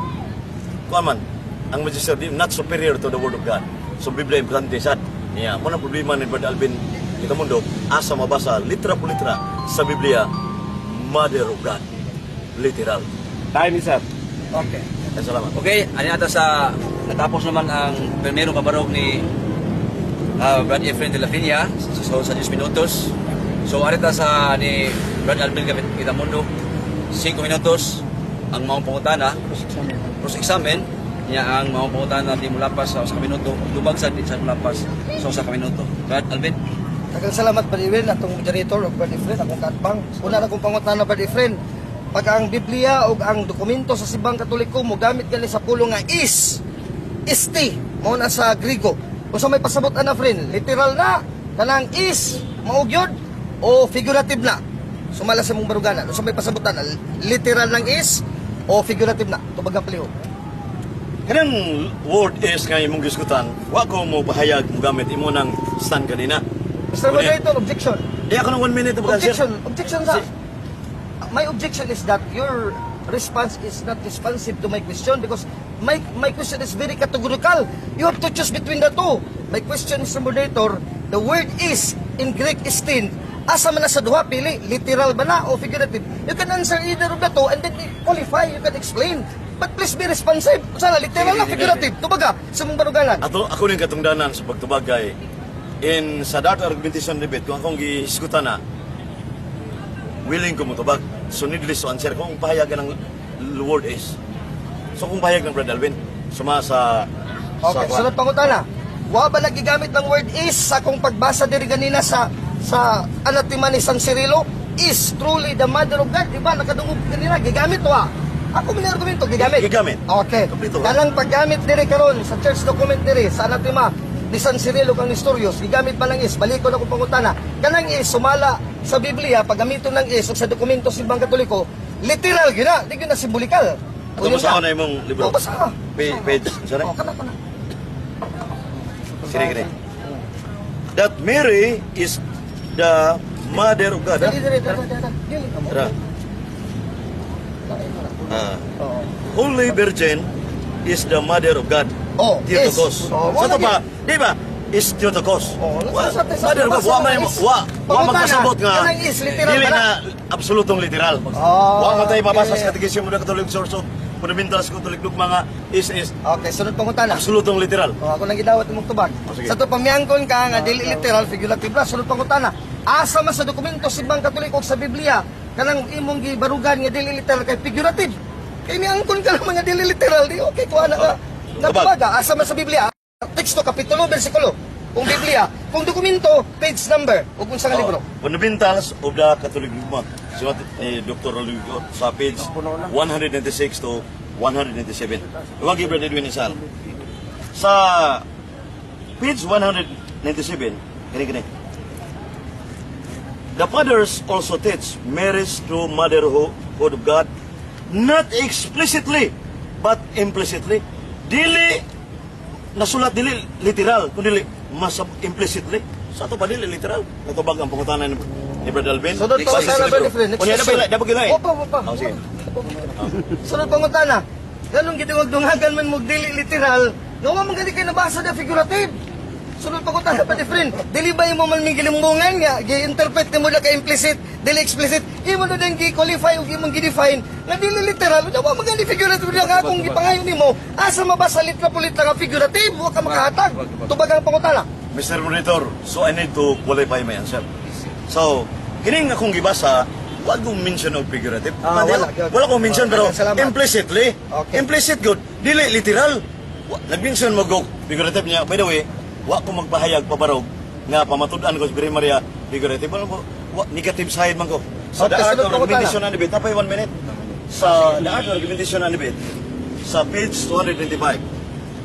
kuan man ang magisterium not superior to the Word of God. So Biblia importante sad. Niya mo na problema ni Brother Alvin Quitamundo, asa mabasa litra po litra sa Biblia Mother of God literal. Time is up. Okay. Ay, salamat. Okay, ani ata sa natapos naman ang primero kabarog ni Brad Efren de la Peña so, sa 10 minutos. So arita sa ni Brad Alvin Quitamundo, 5 minutos ang maong pangutana. Cross examine niya ang maong pangutana di mulapas sa usa ka minuto, lubag sa di sa mulapas sa usa ka minuto. Brad Alvin. Daghang salamat, Brad Edwin, atong moderator ug Brad Efren, akong kaatbang. Una na kong pangutana, Brad Efren. Pag ang Biblia ug ang dokumento sa Simbang Katoliko mo gamit gali sa pulong nga is, esti, mao na sa Grigo. Unsa may pasabot ana, friend? Literal na kanang is mao gyud o figurative na? Sumala sa mong baruganan. Unsa may pasabot ana? Literal lang is o figurative na? Tubag ang palihog. Kanang word is nga imong gisgutan, wa ko mo pahayag mo gamit imo nang stand kanina. Mr. Moderator, objection. Di ako ng 1 minute ba, sir? Objection, objection sa. My objection is that your response is not responsive to my question because my question is very categorical. You have to choose between the two. My question is, moderator, the word is in Greek estin. Asa man na sa duha pili, literal ba na o figurative? You can answer either of the two and then qualify, you can explain. But please be responsive. Sana literal na figurative. Tubaga sa mong baruganan. Ato ako ning katungdanan sa pagtubag kay in sa data argumentation debate, kung akong gihisgutan na willing ko motubag. So needless to answer kung pahayagan ng word is. So kung pahayag ng Brad Alvin suma sa Okay, sa sunod pangutana. Wa ba nagigamit ng word is sa akong pagbasa diri ganina sa anathema ni San Cirilo? Is truly the mother of God, di ba? Nakadungog kanina, gigamit wa. Ako man argumento, gigamit. Gigamit. Okay. Kompleto. Kanang paggamit diri karon sa church document diri sa anathema ni San Cirilo kang Nestorius, gigamit pa lang is, balikon ako pangutana. Kanang is sumala sa Biblia, paggamiton ng is ug sa dokumento sa Simbang Katoliko, literal gyud na, di gyud na simbolikal. Ato basa ko na imong libro. Oh, basa ka. Page, sorry. Oh, kana kana. Sige, gini. That Mary is the mother of God. Dali, dali, dali, dali. Dili. Tara. Ah. Oo. Holy Virgin is the mother of God. Oh, Theotokos. is. Oh, Sa wala to pa, di ba? Is Theotokos. Oh, sa Mother of God, wa may is. wa wa Pangutana, magpasabot nga. kanang is, literal Dili ba na? na absolutong literal. Oh, wa man tayo mabasa okay. sa Catechism of the Catholic Church of Fundamentals Catholic Dogma nga is Okay, sunod pangutana. absolutong literal. Oh, ako nang gidawat imong tubag. Oh, sige. Sa to pamiyangkon ka nga dili literal, figurative ra, sunod pangutana. Asa man sa dokumento Simbang Katoliko ug sa Biblia kanang imong gibarugan nga dili literal kay figurative? Kay miangkon ka lang nga dili literal, di okay kuha na ka. Tubag. Natubaga, asa man sa Biblia? Teksto, kapitulo, bersikulo. Kung Biblia, kung dokumento, page number, ug unsa nga libro. Oh, Fundamentals of the Catholic Dogma. Sulat ni Dr. Rodrigo sa page 196 to 197. Huwag Brother Edwin Isal. Sa page 197, kini kini. The fathers also teach Mary's true motherhood of God, not explicitly, but implicitly. Dili nasulat dili literal, kundi mas implicitly. Sa ato pa dili literal. Natubag ang pangutana ni Brother Alvin. Sunod Base sa pangutana, libro. Brother Efren. Next Unya, question. dapat gilay. Opo, opo. Oh, sige. Sunod pangutana. Ganong gidungag-dungagan man mo dili literal, nga wa man gani kay nabasa na figurative. Sunod pangutana pa, friend. Dili ba imo man ming gilimbungan nga gi-interpret nimo na ka implicit, dili explicit, imo na din gi-qualify ug imong gi-define nga dili literal, unya wa man gani figurative lang akong gipangayo nimo. Asa mabasa litra pulit nga figurative, wa ka makahatag. Tubag ang pangutana. Mr. Monitor, so I need to qualify my answer. So, kining akong gibasa, wag kong mention of figurative. Ah, wala. Wala kong mention pero Salamat. implicitly. Okay. Implicit good. Dili literal. Nag-mention mo go figurative niya. By the way, wa ko magpahayag pabarog nga pamatud-an ko sa Birhen Maria figurative. Wala ko, wa, negative side man ko. Sa Okay, the art sunod of pangutana. argumentation and debate, tapay 1 minute. Sa the art of argumentation and debate, sa page 225.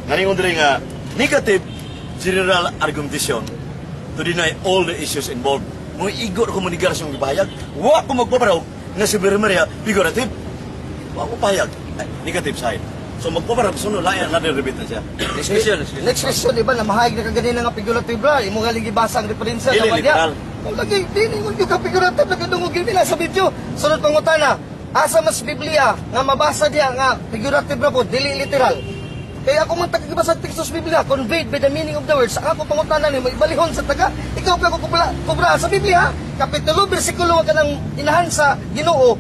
Nganingon diri nga negative general argumentation to deny all the issues involved. Mo igo ko manigar sa imong gipahayag. Wa ko magpabarog nga si Mary Maria figurative. Wa ko pahayag. Ay, negative side. So magpabarog sunod lain another debate na siya. Next question. Next question. Next question, iba na mahayag na kaganina nga figurative ra. Imo nga gibasa ang referensya Dili, na literal. Oh, lagi dili ko yung ka figurative, nagdungog gyud nila sa video. Sunod pangutana, asa mas Biblia nga mabasa diya nga figurative ra po, dili literal? Kaya ako man tagagibasa sa teksto sa Biblia, conveyed by the meaning of the words. Ang ako pangutana nimo, ibalihon sa taga. Ikaw pa ko kubra, kubra sa Biblia, kapitulo, bersikulo ka ng inahan sa Ginoo,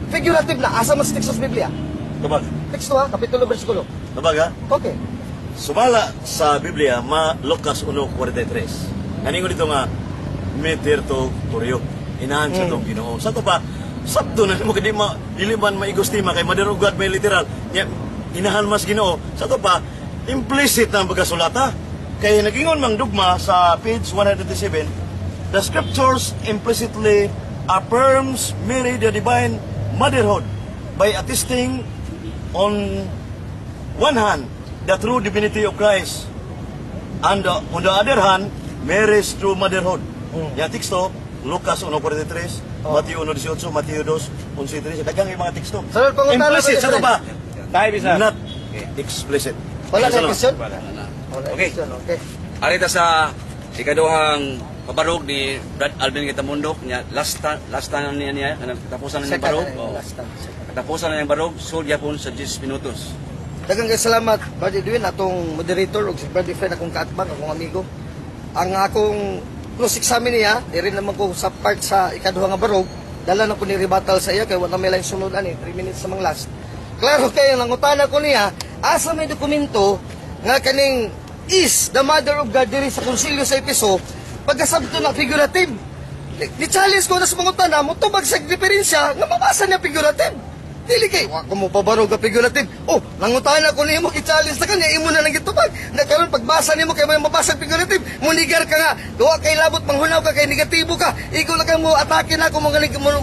figurative na, asa mas teksto sa Biblia? Tubag. Teksto ha, kapitulo, bersikulo. Tubag ha? Okay. Sumala sa Biblia, ma Lucas 1:43. Nganingon dito nga, Meter to Toryo. Inahan sa tong Ginoo. Sa to pa, sabto na mo kadi ma dili man maigostima kay Mother of God may literal. Nya inahan mas Ginoo. Sa to pa, implicit na ang pagkasulata. Kay nagingon mang dugma sa page 137, the scriptures implicitly affirms Mary the divine motherhood by attesting on one hand, the true divinity of Christ, and on the other hand, Mary's true motherhood. Ya teksto, Lucas 1:43, Mateo 1:18, Mateo 2:11-13. Daghang yung mga teksto. Sunod pangutana, Implicit, sa to pa? Time is up. Not explicit. Wala na Salamat. question? Wala. Wala Okay. question, okay. Arita sa ikaduhang pabarog ni Brad Alvin Gitamundok niya, last time niya niya kanang katapusan na niyang Second, barog. eh, Oo. last time, second. Katapusan na niyang barog, sulod gyapon sa 10 minutos. Daghang kay salamat, Brad Edwin, atong moderator ug si Brad Efren, akong kaatbang, akong amigo. Ang akong cross examine niya, di rin naman ko sa part sa ikaduha nga barog, dala na ko ni rebuttal sa iya kay wala may lain sunod ani, 3 minutes namang last. Klaro kayo nangutana ko niya, asa may dokumento nga kaning is the mother of God diri sa konsilyo sa Epeso, pagkasabto na figurative. Ni challenge ko na sa mangutana, mo tubag sa referensya nga mabasa niya figurative. Dili kay wa ko mo pabarog ka figurative. Oh, nangutana ko nimo, gi-challenge na kanya, imo na lang gitubag. Na karon pagbasa nimo kay may mabasa figurative, munigar ka nga. Duwa kay labot manghunaw ka kay negatibo ka. Ikaw na kay mo atake na ako mo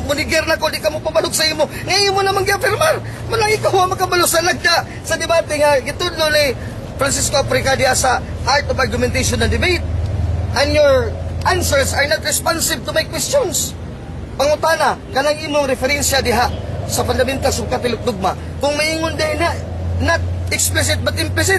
munigar na ko, di ka mo pabalog sa imo. Nga imo na man giafirmar. Manang ikaw wa makabalo sa lagda sa debate nga gitudlo ni Francisco Africa diya sa Art of Argumentation and Debate. And your answers are not responsive to my questions. Pangutana, kanang imong referensya diha sa Fundamentals of Catholic Dogma, kung maingon din na not explicit but implicit,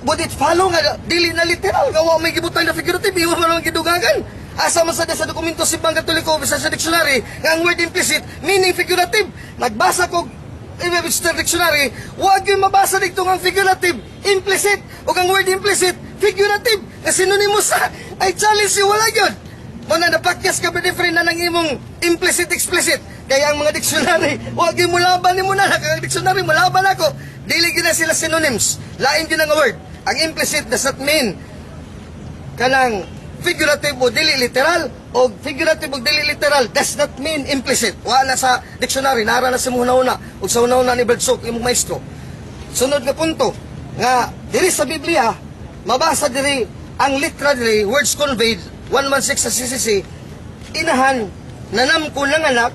would it follow nga dili na literal nga wa may gibutang na figurative, imo man ang gidugangan? Asa man sa dokumento Simbang Katoliko bisa sa dictionary nga ang word implicit meaning figurative? Nagbasa ko Webster Dictionary, wag yung mabasa dito ang figurative, implicit, o ang word implicit, figurative, na synonymous sa, I challenge you, wala yun. Muna napakyas ka ba different na ng imong implicit, explicit. Kaya ang mga dictionary, wag yung mulaban ni mo na, ang dictionary, mulaban ako. Dili gyud na sila synonyms. Lain gyud ang word. Ang implicit does not mean kanang figurative o dili literal o figurative o dili literal does not mean implicit. Wala na sa dictionary, nara na sa una-una ug sa una-una ni Bergsok, imong maestro. Sunod nga punto nga diri sa Biblia mabasa diri ang literal diri words conveyed 116 sa CCC, inahan nanamko ng anak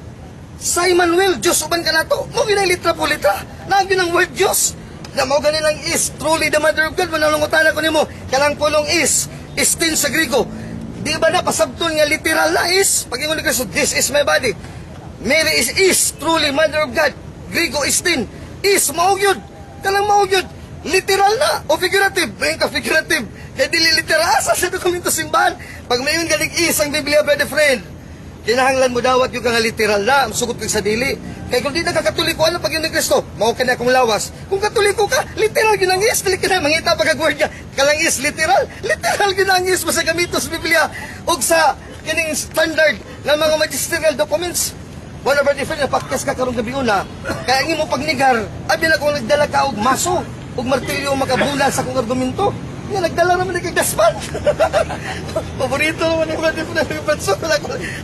sa Emmanuel, Diyos uban kanato. Mo ginang litra po litra. Na ang word Diyos. Na mo ganilang is truly the mother of God. Manalungutan ako nimo. Kanang pulong is, estin sa Grigo. Di ba na pasabton nga literal na is? Pag ingon ni Kristo, "This is my body." Mary is truly mother of God. Grigo estin. Is, mao gyud. Kanang mao gyud. Literal na o figurative. Ayun ka figurative. Kaya dili literal. Asa sa dokumento simbahan? Pag mayon galing is ang Biblia, brother friend, kinahanglan mo dawat yung nga literal na, sugot kag sa dili. Kay kung di na ka Katoliko, ano pag yun ni Kristo? Mao kani akong lawas. Kung Katoliko ka, literal gyud ang is, dili ka na mangita pag word niya. Kalang is literal, literal gyud ang is basta gamito sa Biblia ug sa kining standard ng mga magisterial documents. Wala ba different na pakyas ka karong gabi una. Kaya ang imo pagnigar, abi na kung nagdala ka og maso ug martilyo makabulan sa akong argumento. Nga nagdala naman ni kay Gaspan. Paborito naman ni Brother Fernando Patso.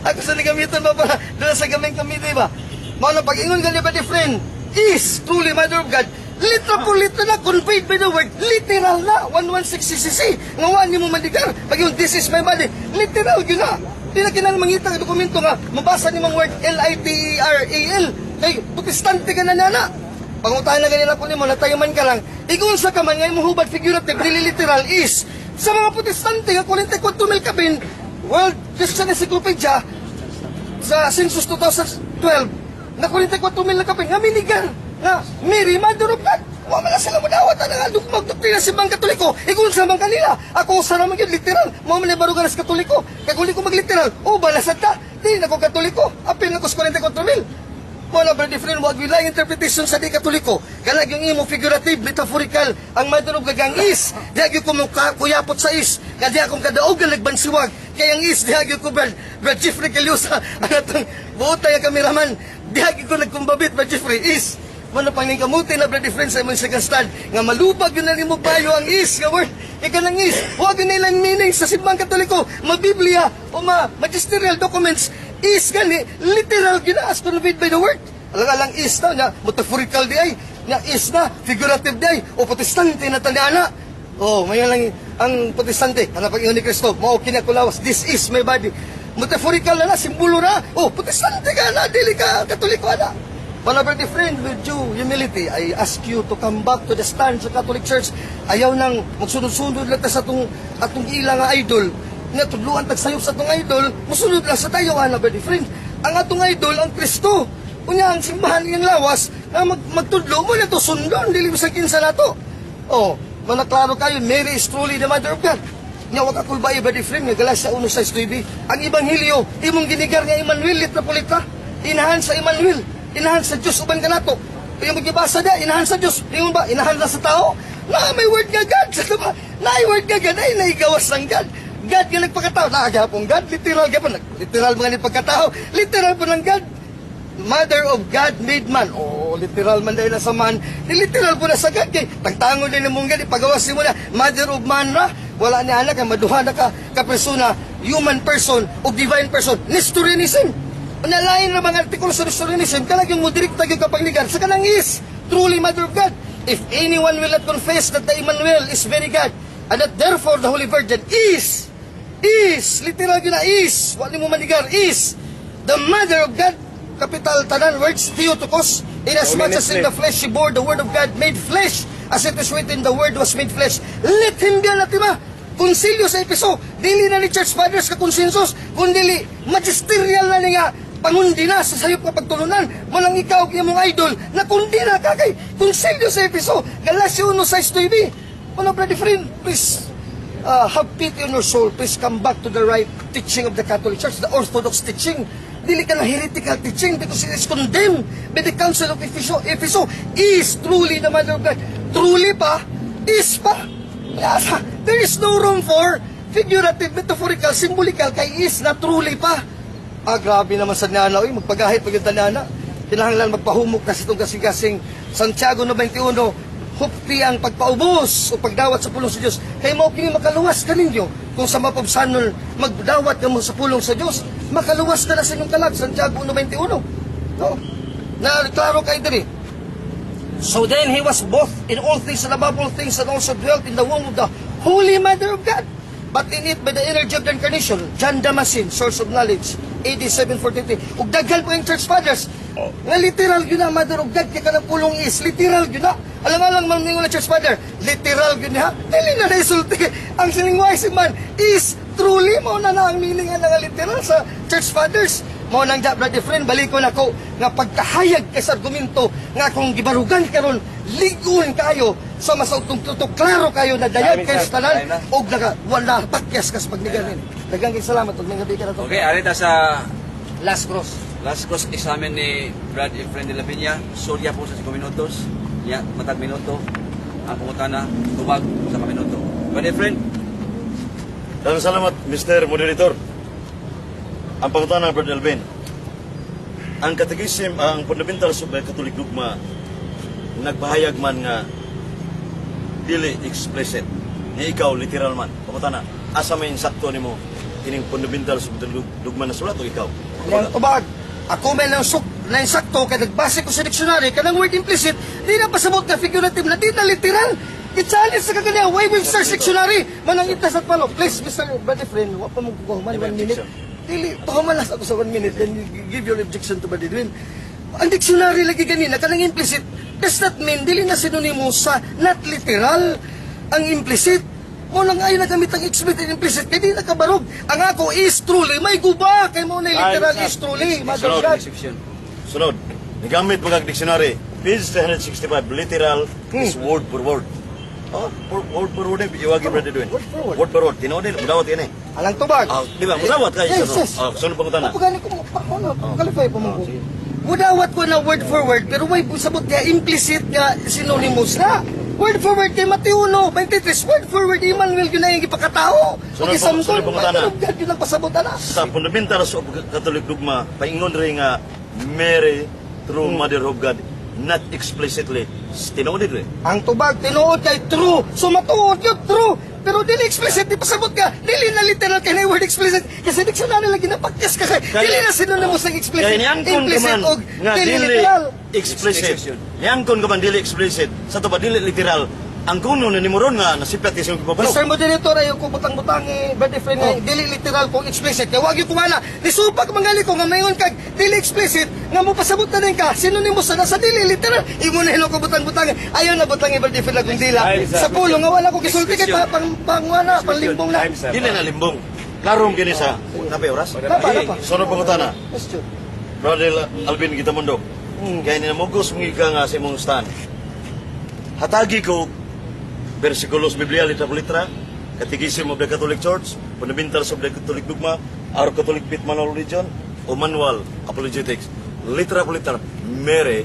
Ako sa nagamitan ba para dala sa gaming kami, di ba? Mao na pag-ingon gani ba friend is truly mother of God. Literal po literal na conveyed by the word. Literal na 116 CCC. Nga wa nimo mandigar. Pag yung "This is my body," literal gyud na. Di na kinahanglan mangita ng dokumento nga mabasa ni mang word L I T E R A L. Kay protestante ka na nana. Pangutana ganina ko nimo, natayaman ka lang. Igun sa ka man nga imong hubad figurative, dili literal is sa mga Protestante nga 44 mil kapin, World Christian Encyclopedia sa Census 2012 na 44 mil na kapin nga minigar nga Mary Mother of God. Wa man lang sila modawat ana nga dugmag doktrina sa Simbang Katoliko. Igun sa man kanila. Ako sa naman gyud literal. Mao man barugan sa Katoliko. Kay kung di ko magliteral, o balasad ta. Di na ko Katoliko. Apil na ko sa 44 mil. Mo na, brother friend, wag lying interpretation sa di Katoliko. Kanang yung imo figurative, metaphorical, ang Mother of God ang is. Di gyud ko mo kuyapot sa is. Kaya di akong kadaog nga nagbansiwag. Kaya ang is, di gyud ko, Brad Jeffrey Caliosa, ang atong buotay ang kameraman. Di gyud ko nagkumbabit, Brad Jeffrey, is. Mano pang ning kamuti na, brother friend, sa imong second stand nga malubag yun na nimo bayo ang is nga word. Ika nang is, wag yun nilang meaning sa Simbang Katoliko, ma Biblia o ma magisterial documents is gani literal gina as conveyed by the word. Alang-alang is na nya metaphorical di ay nya is na figurative di ay o Protestante na tani ana. Oh, may lang ang Protestante, ana pag ni Kristo, mao kini ako lawas, this is my body. Metaphorical na na, simbolo na. Oh, Protestante ka na, dili ka Katoliko ana. But brother friend, with due humility, I ask you to come back to the stand sa Catholic Church. Ayaw nang magsunod-sunod lang ta sa atong ila nga idol. Nga tudluan tag sayop sa atong idol, musunod lang sa tayo ana, brother friend. Ang atong idol ang Kristo. Unya ang simbahan iyang lawas nga magtudlo mo na to sundon dili sa kinsa nato. Oh, mana klaro kayo, Mary is truly the Mother of God. Nya wag akol ba, brother friend, nga Galatia 1:6-9. Ang Ebanghelyo imong ginigar nga Emmanuel litra po litra. Inahan sa Emmanuel, inahan sa Dios uban kanato. Yung magibasa da, inahan sa Dios. Ingon ba, inahan na sa tao? Na may word nga God. Sa ba? Na may word nga God ay naigawas ng God. God nga nagpakatao. Na gapong God, literal gapon. Literal mga ni pagkatao. Literal po ng God. Mother of God made man. Oh, literal man dahil na sa man. Di literal po na sa God. Kay tangtangon din mong God. Ipagawas mo na. Mother of man ra. Wala ni anak. Maduha na ka persona. Human person o divine person. Nestorianism. Nalain na mga artikulo sa Nestorianism. Kalag yung mudirekta yung kapagnigan. Sa kanang is truly Mother of God. If anyone will not confess that the Emmanuel is very God and that therefore the Holy Virgin is, literal yun na is, wala mo manigar, is, the Mother of God, capital tanan words, Theotokos, inasmuch as in the flesh she bore the Word of God made flesh, as it is written, the Word was made flesh. Let him be anathema. Konsilyo sa Epeso, dili na ni Church Fathers ka consensus, kundi magisterial na ni nga pangundina sa sayop nga pagtulunan. Walang ikaw imong idol na kundina ka kay Konsilyo sa Epeso, Galatia 1:6-9. Ano, brother friend, please have pity on your soul. Please come back to the right teaching of the Catholic Church, the Orthodox teaching. Dili ka na heretical teaching because it is condemned by the Council of Efeso. Efeso is truly the Mother of God. Truly pa, is pa. Yes, there is no room for figurative, metaphorical, symbolical, kay is na truly pa. Ah, grabe naman sa nana. Uy, magpagahit pag yung tanana. Kinahanglan magpahumok na sa itong kasing-kasing Santiago no 21, hupti ang pagpaubos o pagdawat sa pulong sa Dios. Kay mao kini makaluwas kaninyo. Kung sa mapubsanon magdawat kamo sa pulong sa Dios, makaluwas ka na sa inyong kalag. Santiago 1:21. No? Na klaro kay diri. So then he was both in all things and above all things and also dwelt in the womb of the Holy Mother of God. But in it, by the energy of the incarnation, John Damascene, Source of Knowledge, AD 743. Ug daghan po yung church fathers. Nga literal yun na, Mother of God, kaya kanang pulong is, literal yun na. Alang-alang man ningon na church father, literal yun ha. Dili na naisulti. Ang siningway si man is truly mao na na ang meaning nga literal sa church fathers. Mao nang ja, brother friend, balik ko nako nga pagkahayag kay sa argumento nga akong gibarugan karon ligon kayo sa masautong tutok, klaro kayo na dayag kayo sa tanan og naka wala pakyas kas pagniganin. Daghang kay salamat ug mga ka na to. Okay, ari ta sa Last cross. Last cross examen ni Brad Efren de la Peña. Surya po sa 5 minutos. Ya, matag minuto. Ang pangutana, tubag sa minuto. Brad Efren, Daghang salamat, Mr. Moderator. Ang pangutana, Brad Alvin. Ang Catechism, ang Fundamentals of the Catholic Dogma, nagpahayag man nga dili explicit ni ikaw literal man. Pangutana, asa may insakto nimo kining Fundamentals of the Dogma na sulat o ikaw? Ang tubag. Ako may lang suk na insakto kay nagbase ko sa dictionary kanang word implicit di na pasabot nga figurative na di na literal. I-challenge sa kaganya way Webster's Dictionary manang itas at palo. Please, Mr. Brother friend, wa pa mo kukuhuman one minute. Dili, pahuman lang ako sa one minute, then you give your objection to Brother Edwin. Ang dictionary lagi ganina kanang implicit. Does that mean dili na synonymous sa not literal ang implicit? Mo nang ay nagamit ang explicit and implicit kay di nakabarog. Ang ako is truly may guba kay mo na literal Ay, is truly Mother of Sunod. God. Exception. Sunod, nagamit mo kag dictionary, page 365, literal is word for word. Oh, word for word, iwagi, Brother Edwin. Word for word. Word for word, tinuod nila, mudawat ini. Alang tubag. Ah, di ba? Mudawat kayo Yes, sa yes. Oh, sunod pangutana. Ako gani ko ano, qualify pa mo ko. Mudawat ko na word for word pero may sabot niya implicit nga synonymous na. Word for word kay Mateo 1:23, word for word Emmanuel yun na yung ipakatao. Sunod Okay, po, sunod pangutana. Mother of God yun ang pasabot ana. Sa fundamentals of Catholic dogma, paingon rin nga Mary, true Mother of God, not explicitly. Tinuod rin. Ang tubag tinuod kay true. So matuod yun true. Pero dili explicit di pasabot ka. Dili na literal kay na word explicit kasi dictionary lagi napakyas ka kay dili na synonymous ang explicit. Kaya niangkon ka Implicit man og nga dili dili literal. explicit. Exception. Niangkon ka man dili explicit. Sa to ba dili literal? Ang kuno na nimuron nga nasipat isang gipabalo. Mr. Moderator, ayaw ko butang-butang eh, birthday friend nga, dili literal kung explicit. Kaya wag yung kumana. Nisupak mangali ko nga mayon kag dili explicit, nga mo pasabot na din ka, synonymous na sa dili literal. Imo na hino ko butang-butang. Ayaw na butang birthday friend akong dila. Ay, sir. Sa pulo nga wala ko gisulti kay pa, pang pangwana, panglimbong na. Time, sir. Dili na limbong. Klarong gini sa napay oras. Napa, napa. Sunod pangutana. Question. Brother Alvin Gitamundok. Kaya ninamugos mga ka nga sa imong stand. Hatagi ko versikulos Biblia litra por litra, Catechism of the Catholic Church, Fundamentals of the Catholic Dogma, Our Catholic Faith Manual Religion, o Manual Apologetics. Litra por litra, Mary,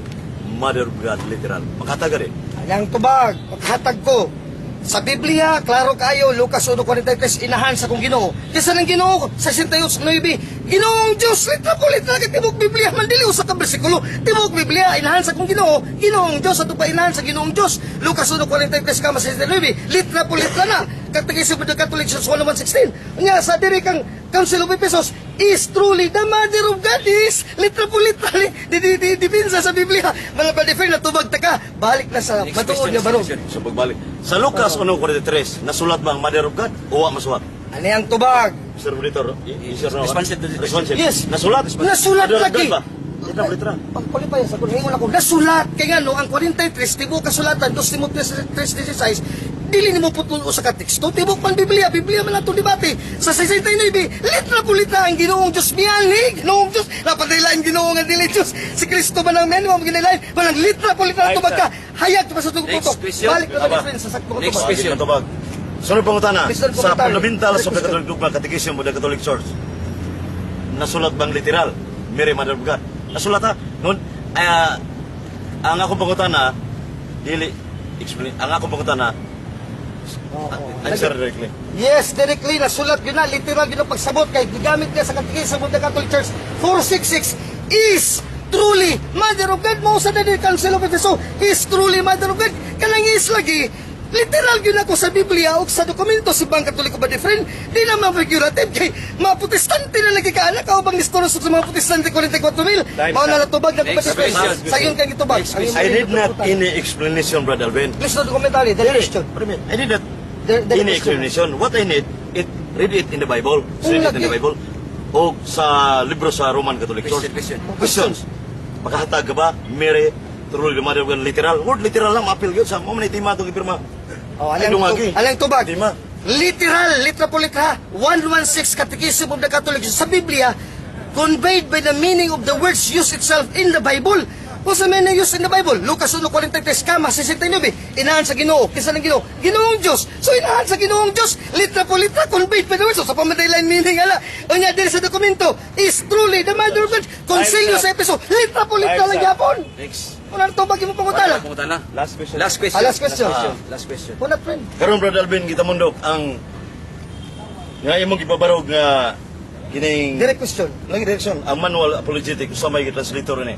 Mother of God, literal. Makataga rin. Ang tubag, paghatag ko. Sa Biblia, klaro kayo, Lucas 1:43, inahan sa kong Ginoo. Kaysa ng Ginoo, sa 68:9, Ginoong Diyos, litra po litra kay tibok Biblia, man dili usa ka bersikulo. Tibok Biblia, inahan sa kong Ginoo, Ginoong Diyos, ato pa inahan sa Ginoong Diyos. Lucas 1:43 kama 69, litra po litra na. Catechism of the Catholic Church 1:116. Nya sa diri kang Council of Ephesus is truly the Mother of God is litra po litra di di di dipinsa sa Biblia. Mga pa na tubag ta ka, balik na sa Next matuod question, nga barog. next question. So pagbalik. Sa Lucas 1:43, nasulat ba ang Mother of God o wa masulat? Ano ang tubag? Mr. Monitor, yes or no? Responsive to the question. Responsive. Yes. Nasulat? Nasulat Mother of lagi. God ba? Litra por litra. Pagkulipay sa kung hingon ako, nasulat. Kaya nga no, ang 43, tibok kasulatan, 2 Timoteo 3:16, dili nimo putol usa ka teksto, tibok man Biblia, Biblia man atong debate. Sa 69, litra po litra ang Ginoong Diyos mianhi, Ginoong Diyos, napatila ang Ginoo nga dili Diyos. Si Kristo man ang menwa, ginilain, walang litra po litra Ay, tubag ka. Hayag pa sa tugtog. Next question. Balik na Aba. friend sa sakto Next tubag. question. Tubag. Sunod pangutana, Mr. sa Commentary. fundamentals of the Question. Catholic Dogma, Catechism of the Catholic Church, nasulat bang literal, Mary Mother of God? Nasulat ha? Nun, ang akong pangutana, dili, explain, ang akong pangutana, answer directly. Yes, directly nasulat yun na, literal yun ang pagsabot kay gigamit niya sa Catechism of the Catholic Church 466 is truly Mother of God mo sa the Council of Efeso is truly Mother of God kanang is lagi literal yun ako sa Biblia o sa dokumento si Bang Katoliko ba different di na ma-figurative kay mga protestante na lagi ka anak bang diskurso sa mga protestante 44 mil Time, mao na sir. natubag na Next question. sa yun kay gitubag. Next question. I need not any explanation, Brother Alvin. Please no commentary the question. What do you mean? I need not The any question. explanation. What I need, it, read it in the Bible. Read it in the lagi. Bible. O sa libro sa Roman Catholic Church. Question, question. Questions. Makahatag ka ba? Mary, truly the Mother of God, literal. Word literal lang, maapil yun. Sa mo man itima itong ipirma. Oh, Ay, alang, dungagi. alang tubag. Tima. Literal, litra po litra. 116 Catechism of the Catholic Church sa Biblia conveyed by the meaning of the words used itself in the Bible. Kung sa meaning used in the Bible, Lucas 1:43, kama 69, inahan sa Ginoo, kinsa ng Ginoo? Ginoong Diyos. So inahan sa Ginoong Diyos, litra po litra, conveyed by the words. So, sa pamadaylan meaning ala. Unya diri sa dokumento is truly the Mother of God. Concilio sa Efeso, litra po litra Time, lang sir. gyapon. Next. Wala na tubag imong pangutana. Pangutana. Last question. Last question. Ah, last question. Last question. Wala, friend. Karon Brother Alvin, kita mundok ang nga imong gibabarog nga kining Direct question. Lang direction ang manual apologetic usa may translator ni.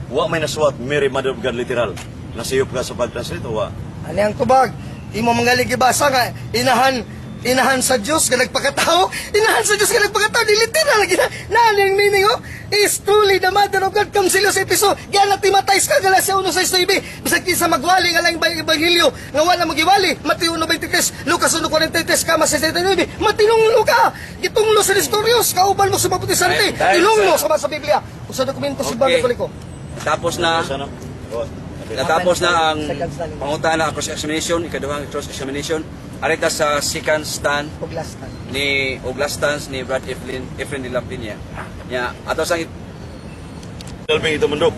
Wa may nasuwat Mary Mother of God literal. Nasiyop ka sa pag-translate o wa? Ano ang tubag? Imo mga ligibasa nga, inahan, inahan sa Diyos nga nagpakatao, inahan sa Diyos nga nagpakatao, di literal lagi na, naan yung meaning oh, is truly the Mother of God, Kamsilyo sa Episo, giyan timatize ka, Galatia 1:6-9, bisag kinsa magwali nga lang ebanghelyo, nga wala magiwali, Mateo 1:23, Lucas 1:43, kama 69, matinunglo ka, gitunglo sa Nestorius, kauban mo sa mga protestante, Dahil tinunglo sa mga sa Biblia, usa dokumento si Bang Okay. Katoliko. Tapos na. Sana? Wa. Natapos na ang Seconds lang. pangutana, cross-examination, ikaduhang cross-examination. Ari ta sa second stand Ug last time. ni og last stance ni Brad Efren de la Peña. Nya ato sang Alvin Gitamundok.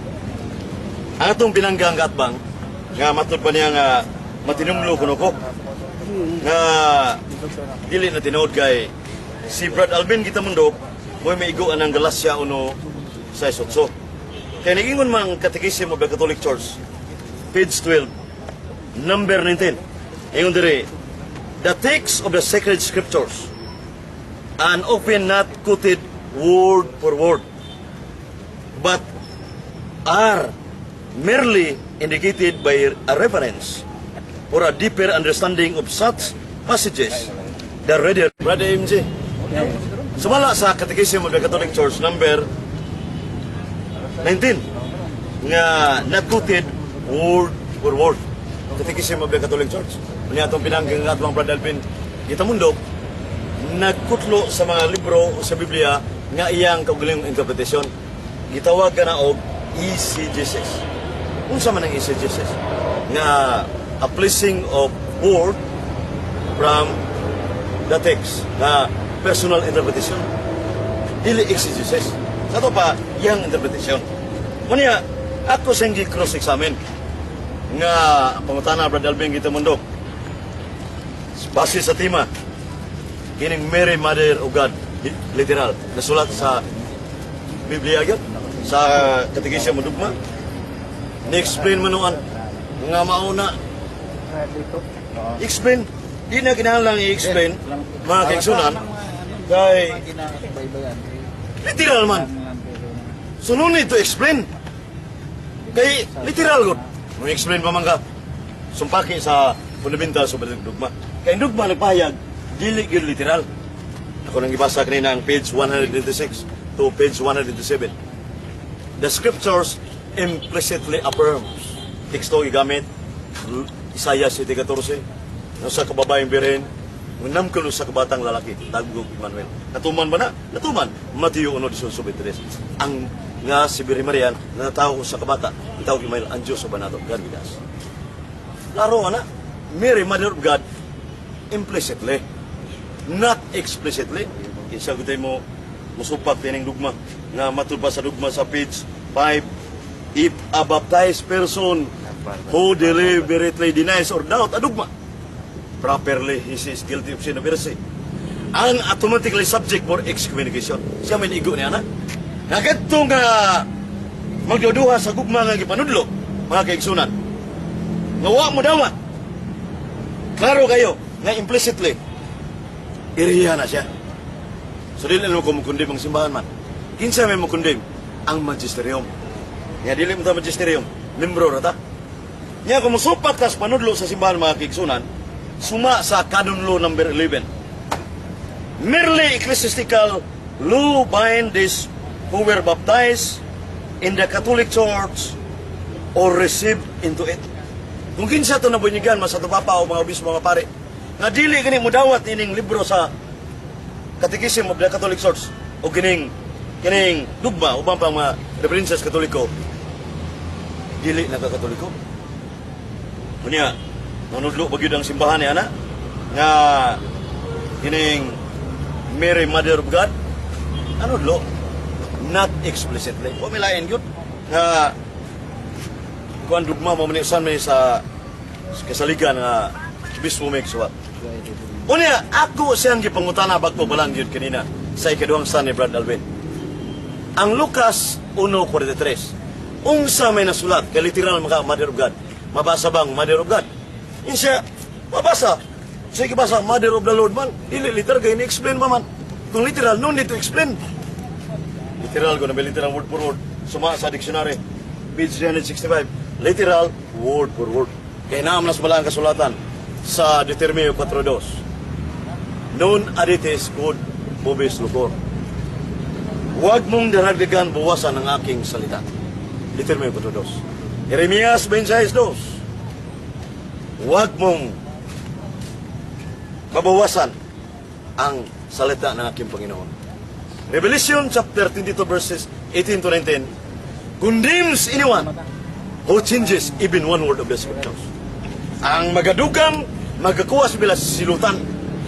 Ang atong binanggang katbang nga matud pa niya nga matinumlo kuno ko nga dili na tinuod kay si Brad Alvin Gitamundok mo'y maigo ang Galacia 1:6-8. Kay niingon man ang Catechism of the Catholic Church, page 12, number 19. Ingon diri, "The text of the sacred scriptures and often not quoted word for word, but are merely indicated by a reference for a deeper understanding of such passages." The reader, Brother MJ, sumala sa Catechism of the Catholic Church, number 19, nga not quoted word for word. Catechism of the Catholic Church. Unya atong pinanggang atong Brother Alvin Gitamundok, nagkutlo sa mga libro o sa Biblia nga iyang kaugalingong interpretasyon. Gitawag ka na og exegesis. Unsa man ang exegesis? Nga a placing of word from the text na personal interpretation. Dili exegesis. Sa to pa, iyang interpretation. Unya, ako siyang cross-examine nga pangutana, Brad Alvin Gitamundok. Base sa tema, kining Mary Mother of God, literal, nasulat sa Biblia gyud, sa Katekismo Dugma. Ni-explain man nuan nga mauna. Explain, di na kinahanglan i-explain, mga kaigsunan, kay literal man. So no need to explain. Kay literal gud. Mo explain pa man ka, sumpaki sa fundamental sa dugma. Kay ang dugma nagpahayag, dili gyud literal. Ako nang gibasa kanina ang page 196 to page 197. "The scriptures implicitly affirms." Teksto gigamit Isaiah 7:14. No sa kababaeng birhen, namkol sa kabatang lalaki, tawag Emmanuel. Natuman ba na? Natuman. Mateo 1:23. Ang nga si Birhen Maria natawag sa kabata, itawag Emmanuel, ang Diyos sa nato, God with us. Klaro ana, Mary Mother of God implicitly, not explicitly. Kinsa gutay mo musupak tining dugma nga matud pa sa dugma sa page 5, if a baptized person who deliberately denies or doubt a dogma properly, he is guilty of sin of heresy and automatically subject for excommunication. Siya may igo niya na nga kadto nga magduduha sa gugma nga gipanudlo, mga kaigsunan, nga wa mo dawat, klaro kayo nga implicitly iriya na siya. So dili mo ko mo-condemn ang simbahan man. Kinsa may mo condemn? Ang magisterium. Nga dili mo ta magisterium, membro ra ta. Nya kung musupak tas panudlo sa simbahan, mga kaigsunan, suma sa Canon Law number 11. "Merely ecclesiastical law bind these who were baptized in the Catholic Church or received into it." Kung kinsa to nabunyigan, mas ato papa o mga obispo, mga pare, nga dili gani mo dawat ining libro sa Catechism of the Catholic Church o kining dugma uban pang mga references Katoliko, dili na ka Katoliko. Unya, nanudlo ba gyud ang simbahan ni ana nga kining Mary Mother of God? Nanudlo, not explicitly. Wa may lain gyud nga kuan dugma mo man usan may sa kasaligan nga bispo may suwat. Unya, ako siyang gipangutana bag-o pa lang gyud kanina sa ikaduhang stand ni Brad Alvin. Ang Lucas 1:43. Unsa may nasulat kay literal maka Mother of God? Mabasa bang Mother of God? Insiya, mabasa. Sige, basa, Mother of the Lord man. Dili literal kay ni-explain pa man. Kung literal, no need to explain. Literal ko na literal word for word. Suma sa dictionary. Page 365. Literal word for word. Kaya naam nas ang kasulatan sa Deuteronomio 4:2. "Non additis quod vobis loquor." Huwag mong daragdagan, buwasan ang aking salita. Deuteronomio 4:2. Jeremias 26:2. Huwag mong babawasan ang salita ng aking Panginoon. Revelation chapter 22 verses 18 to 19 condemns anyone Who changes even one word of the scriptures. Ang magadugang, magakuha sa bila silutan.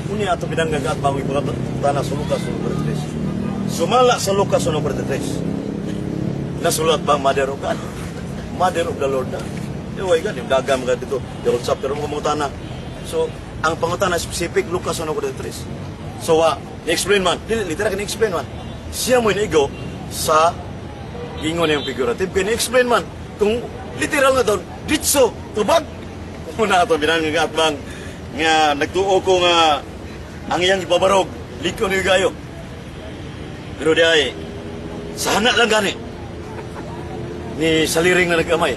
Unya ato binangag at bago ipangutana sa Lucas 1.43. Sumala sa Lucas 1.43. Nasulat bang Mother of God? Mother of the Lord na. Iway ka, yung dagam ka dito, the whole chapter mo pangutana. So, ang pangutana specific, Lucas 1.43. So, explain man, dili, literal ka explain man. Siya mo inigo sa ingon yung figurative. Kaya explain man, kung literal nga doon, ditso, tubag. Muna ato binangag at bang nga nagtuo ko nga ang iyang ipabarog, liko niyo gayo. Pero di ay, sa hana lang gani. Ni saliring na nagkamay.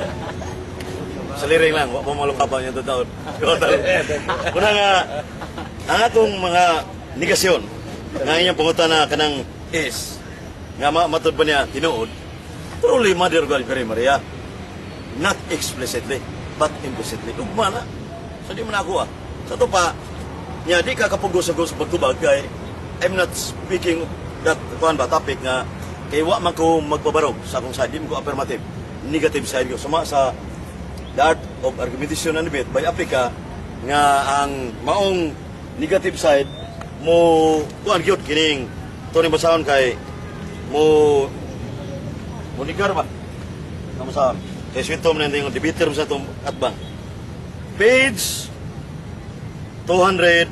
Saliring lang, wa pa malungkapan niya taon. Kuna nga, ang atong mga negasyon, nga iyang pangutana kanang is, nga matud ba niya tinuod, truly Mother God Mary Maria, not explicitly, but implicitly. Ugma na. So di mo na ako ah. Sa to pa, niya di ka kapugos sa pagtubag kay I'm not speaking that kuan ba topic nga kay wa man ko magpabarog sa akong side, di mo ko affirmative. Negative side ko. Suma sa The Art of Argumentation and Debate by Africa nga ang maong negative side mo kuan gyud kining to ni basahon kay mo mo nigar ba. Kamusta? Kay swito man yung debater mo sa itong atbang. Page 213,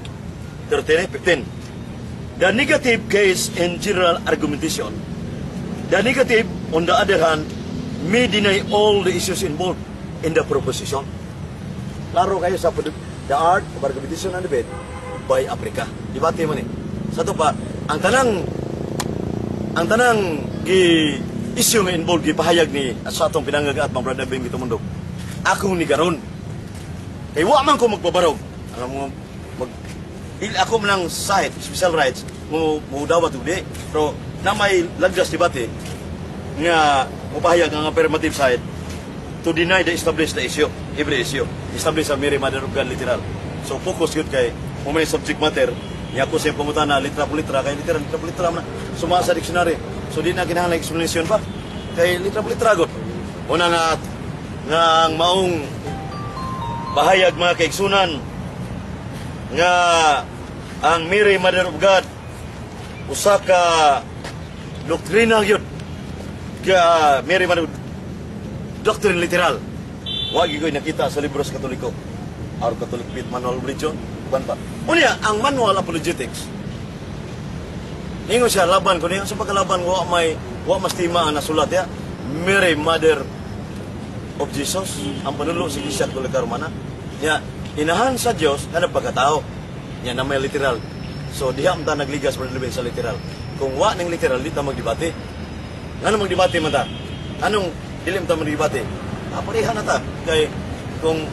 15. The negative case in general argumentation. The negative, on the other hand, may deny all the issues involved in the proposition. Laro kayo sa The Art of Argumentation and Debate by Africa. Debate man eh. Sa to pa, ang tanang gi issue nga involved gipahayag ni sa atong pinangag at mga Brother Bing Mundo. Akong ni karon. Kay wa man ko magpabarog. Alam mo mag il ako man ang side special rights mo mo dawat og di. Pero na may lagdas debate nga mopahayag ang affirmative side to deny the establish the issue, every issue. Establish sa Mary Mother of God literal. So focus yun kay mo may subject matter niya ako sa pangutana litra po litra kay literal litra po litra man na suma sa dictionary. So di na kinahanglan explanation pa kay litra po litra gud. Una nga nga ang maong bahayag, mga kaigsunan, nga ang Mary Mother of God usa ka doktrina gyud ka Mary Mother of doctrine literal. Wa gyud ko'y nakita sa libro sa Katoliko. Our Catholic Faith Manual of Religion, uban pa. Unya, ang Manual Apologetics. Ingon siya laban ko niya sa pagkalaban wa mas tima ang nasulat ya. Mary Mother of Jesus, ang panulo sa Iglesia Katolika Romana. Nya inahan sa Dios nga nagpagkatao. Nya na may literal. So diha man ta nagligas, Brother Levin, sa literal. Kung wa ning literal, di ta magdebate. Ngano magdebate man ta? Anong dili man ta magdebate? Ah, pareha na ta. Kay kung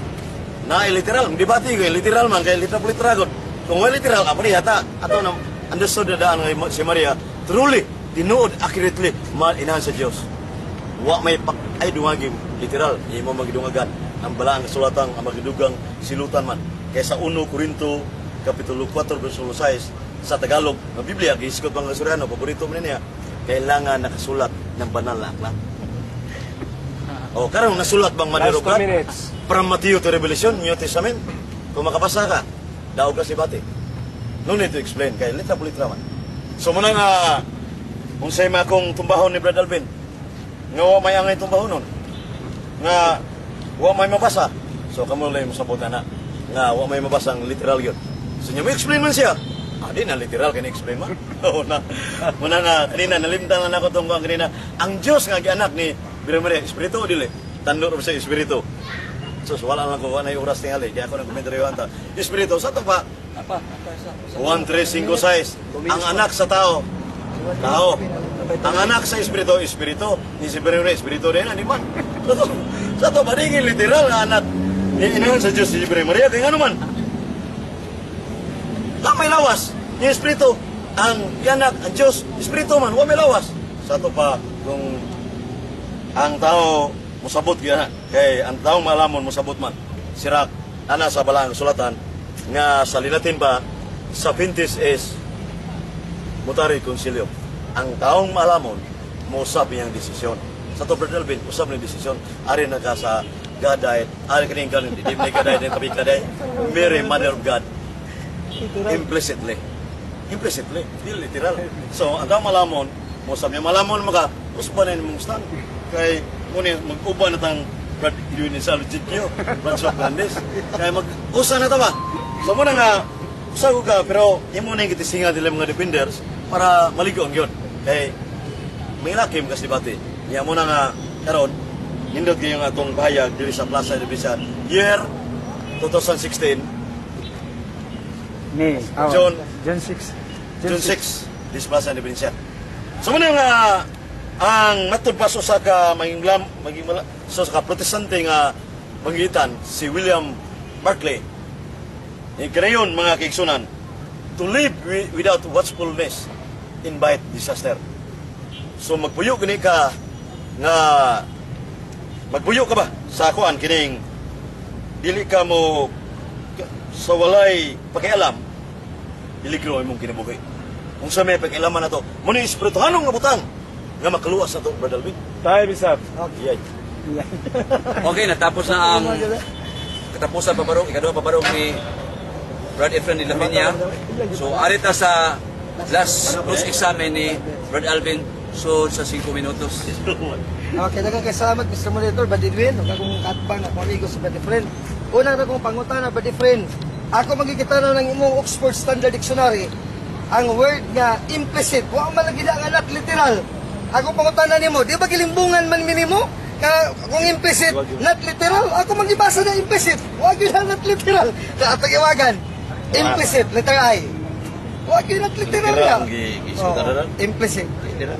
na literal, magdebate kay literal man kay literal literal gud. Kung wa literal, ah, pareha ta. Ato na understood na daan nga si Maria truly tinuod accurately mahal inahan sa Dios. Wa may pak ay dungagi literal, imo magidungagan ang balaang kasulatan ang magidugang silutan man. Kay sa 1 Corinto kapitulo 4 bersikulo 6 sa Tagalog nga Biblia, gihisgot mga Soriano, paborito man niya, kailangan nakasulat ng banal na aklat. O karon nasulat bang Last Mother of 2 God? minutes. From Matthew to Revelation, New Testament. Kung makabasa ka, daog ka si bate. No need to explain kay litra po litra man. So muna nga unsay ma akong tumbahon ni Brad Alvin nga wa may angay tumbahon nun nga wa may mabasa. So kamo lang mosabot na nga wa may mabasa ang literal yun. So nya mo explain man siya. Ah, di na literal kani explain man. Oo na. Muna nga kanina nalimtan na nako tong kuwan kanina. Ang Dios nga gianak ni Birhen Maria, espiritu o dili? Tando ra sa espiritu. So, wala lang ko, wala na yung oras tingali. Kaya ako ng komentaryo anta. Espiritu, sa to pa, Apa, apa isa. 1, 3, 5, 6. Ang anak sa tao, tao. Ang anak sa espiritu, espiritu. Ni si Birhen Maria, espiritu din, ani man. Sa to, padingin literal nga anak. Ni inahan sa Diyos si Birhen Maria, kaya ano man. Wa may lawas. Ni espiritu, ang yanak, ang Diyos, espiritu man, wa may lawas. Sa to pa, kung ang tao musabot gyud kay ang tao malamon musabot man sirak ana sa balang sulatan nga sa Linatin pa sa Pintis is mutare concilium. Ang taong malamon mosab iyang desisyon. Sa to, Brother Alvin, usab ni desisyon. Ari na ka sa God died, ari kaning kanin, di man God died, kami ka died. Mary, Mother of God, implicitly. Implicitly, di literal. So, ang tao malamon, mo sabi niya, malamon maka, usban na mong stand. Kay, muna, mag-uban na tang Brad Edwin Sal Gio, Brad Swap Grandes. Kay mag-usa na ta ba? So, muna nga, usa ko ka, pero imo na yung gitisinga nila mga defenders para maligo ang yun. Kay, may lakim kasi debate. Niya mo na nga, karon nindot kayong atong bahayag diri sa Plaza de Bisan. Year 2016, May. Oh, June 6. June 6, this Plaza de Vincia. So muna nga ang matod pa sa ka maging lam, maging mala, so sa ka protestante nga mangitan si William Barclay. Ni kanayon, mga kaigsunan, to live without watchfulness invite disaster. So magpuyo gani ka nga magpuyo ka ba sa kuan kining dili ka mo sa walay pakialam, peligro imong kinabuhi. Kung sa may pakialaman na to, mo ni espirituhanong nga butang nga makaluwas na to, Brother Alvin. Time is up. Yeah. Okay, natapos na ang katapusan pabarong, ikaduha pabarong ni Brad Efren de la Peña. So, arita sa last cross examen ni Brad Alvin. So, sa 5 minutos. Okay, daghang kay salamat, Mr. Monitor, Brad Edwin, ug akong katbang, akong amigo sa Brad Efren. Una na akong pangutana, Brad Efren. Ako magigita na ng imong Oxford Standard Dictionary ang word nga implicit, wa man lagi na nga not literal. Ako pangutana nimo, di ba gilimbungan man minimo? Ka kung implicit, not literal, ako magibasa na implicit, wa gyud na not literal. Sa atong iwagan, implicit, letter I. Wa gyud not literal Literal ya. ang gi-isutan Oo, na. implicit. Literal.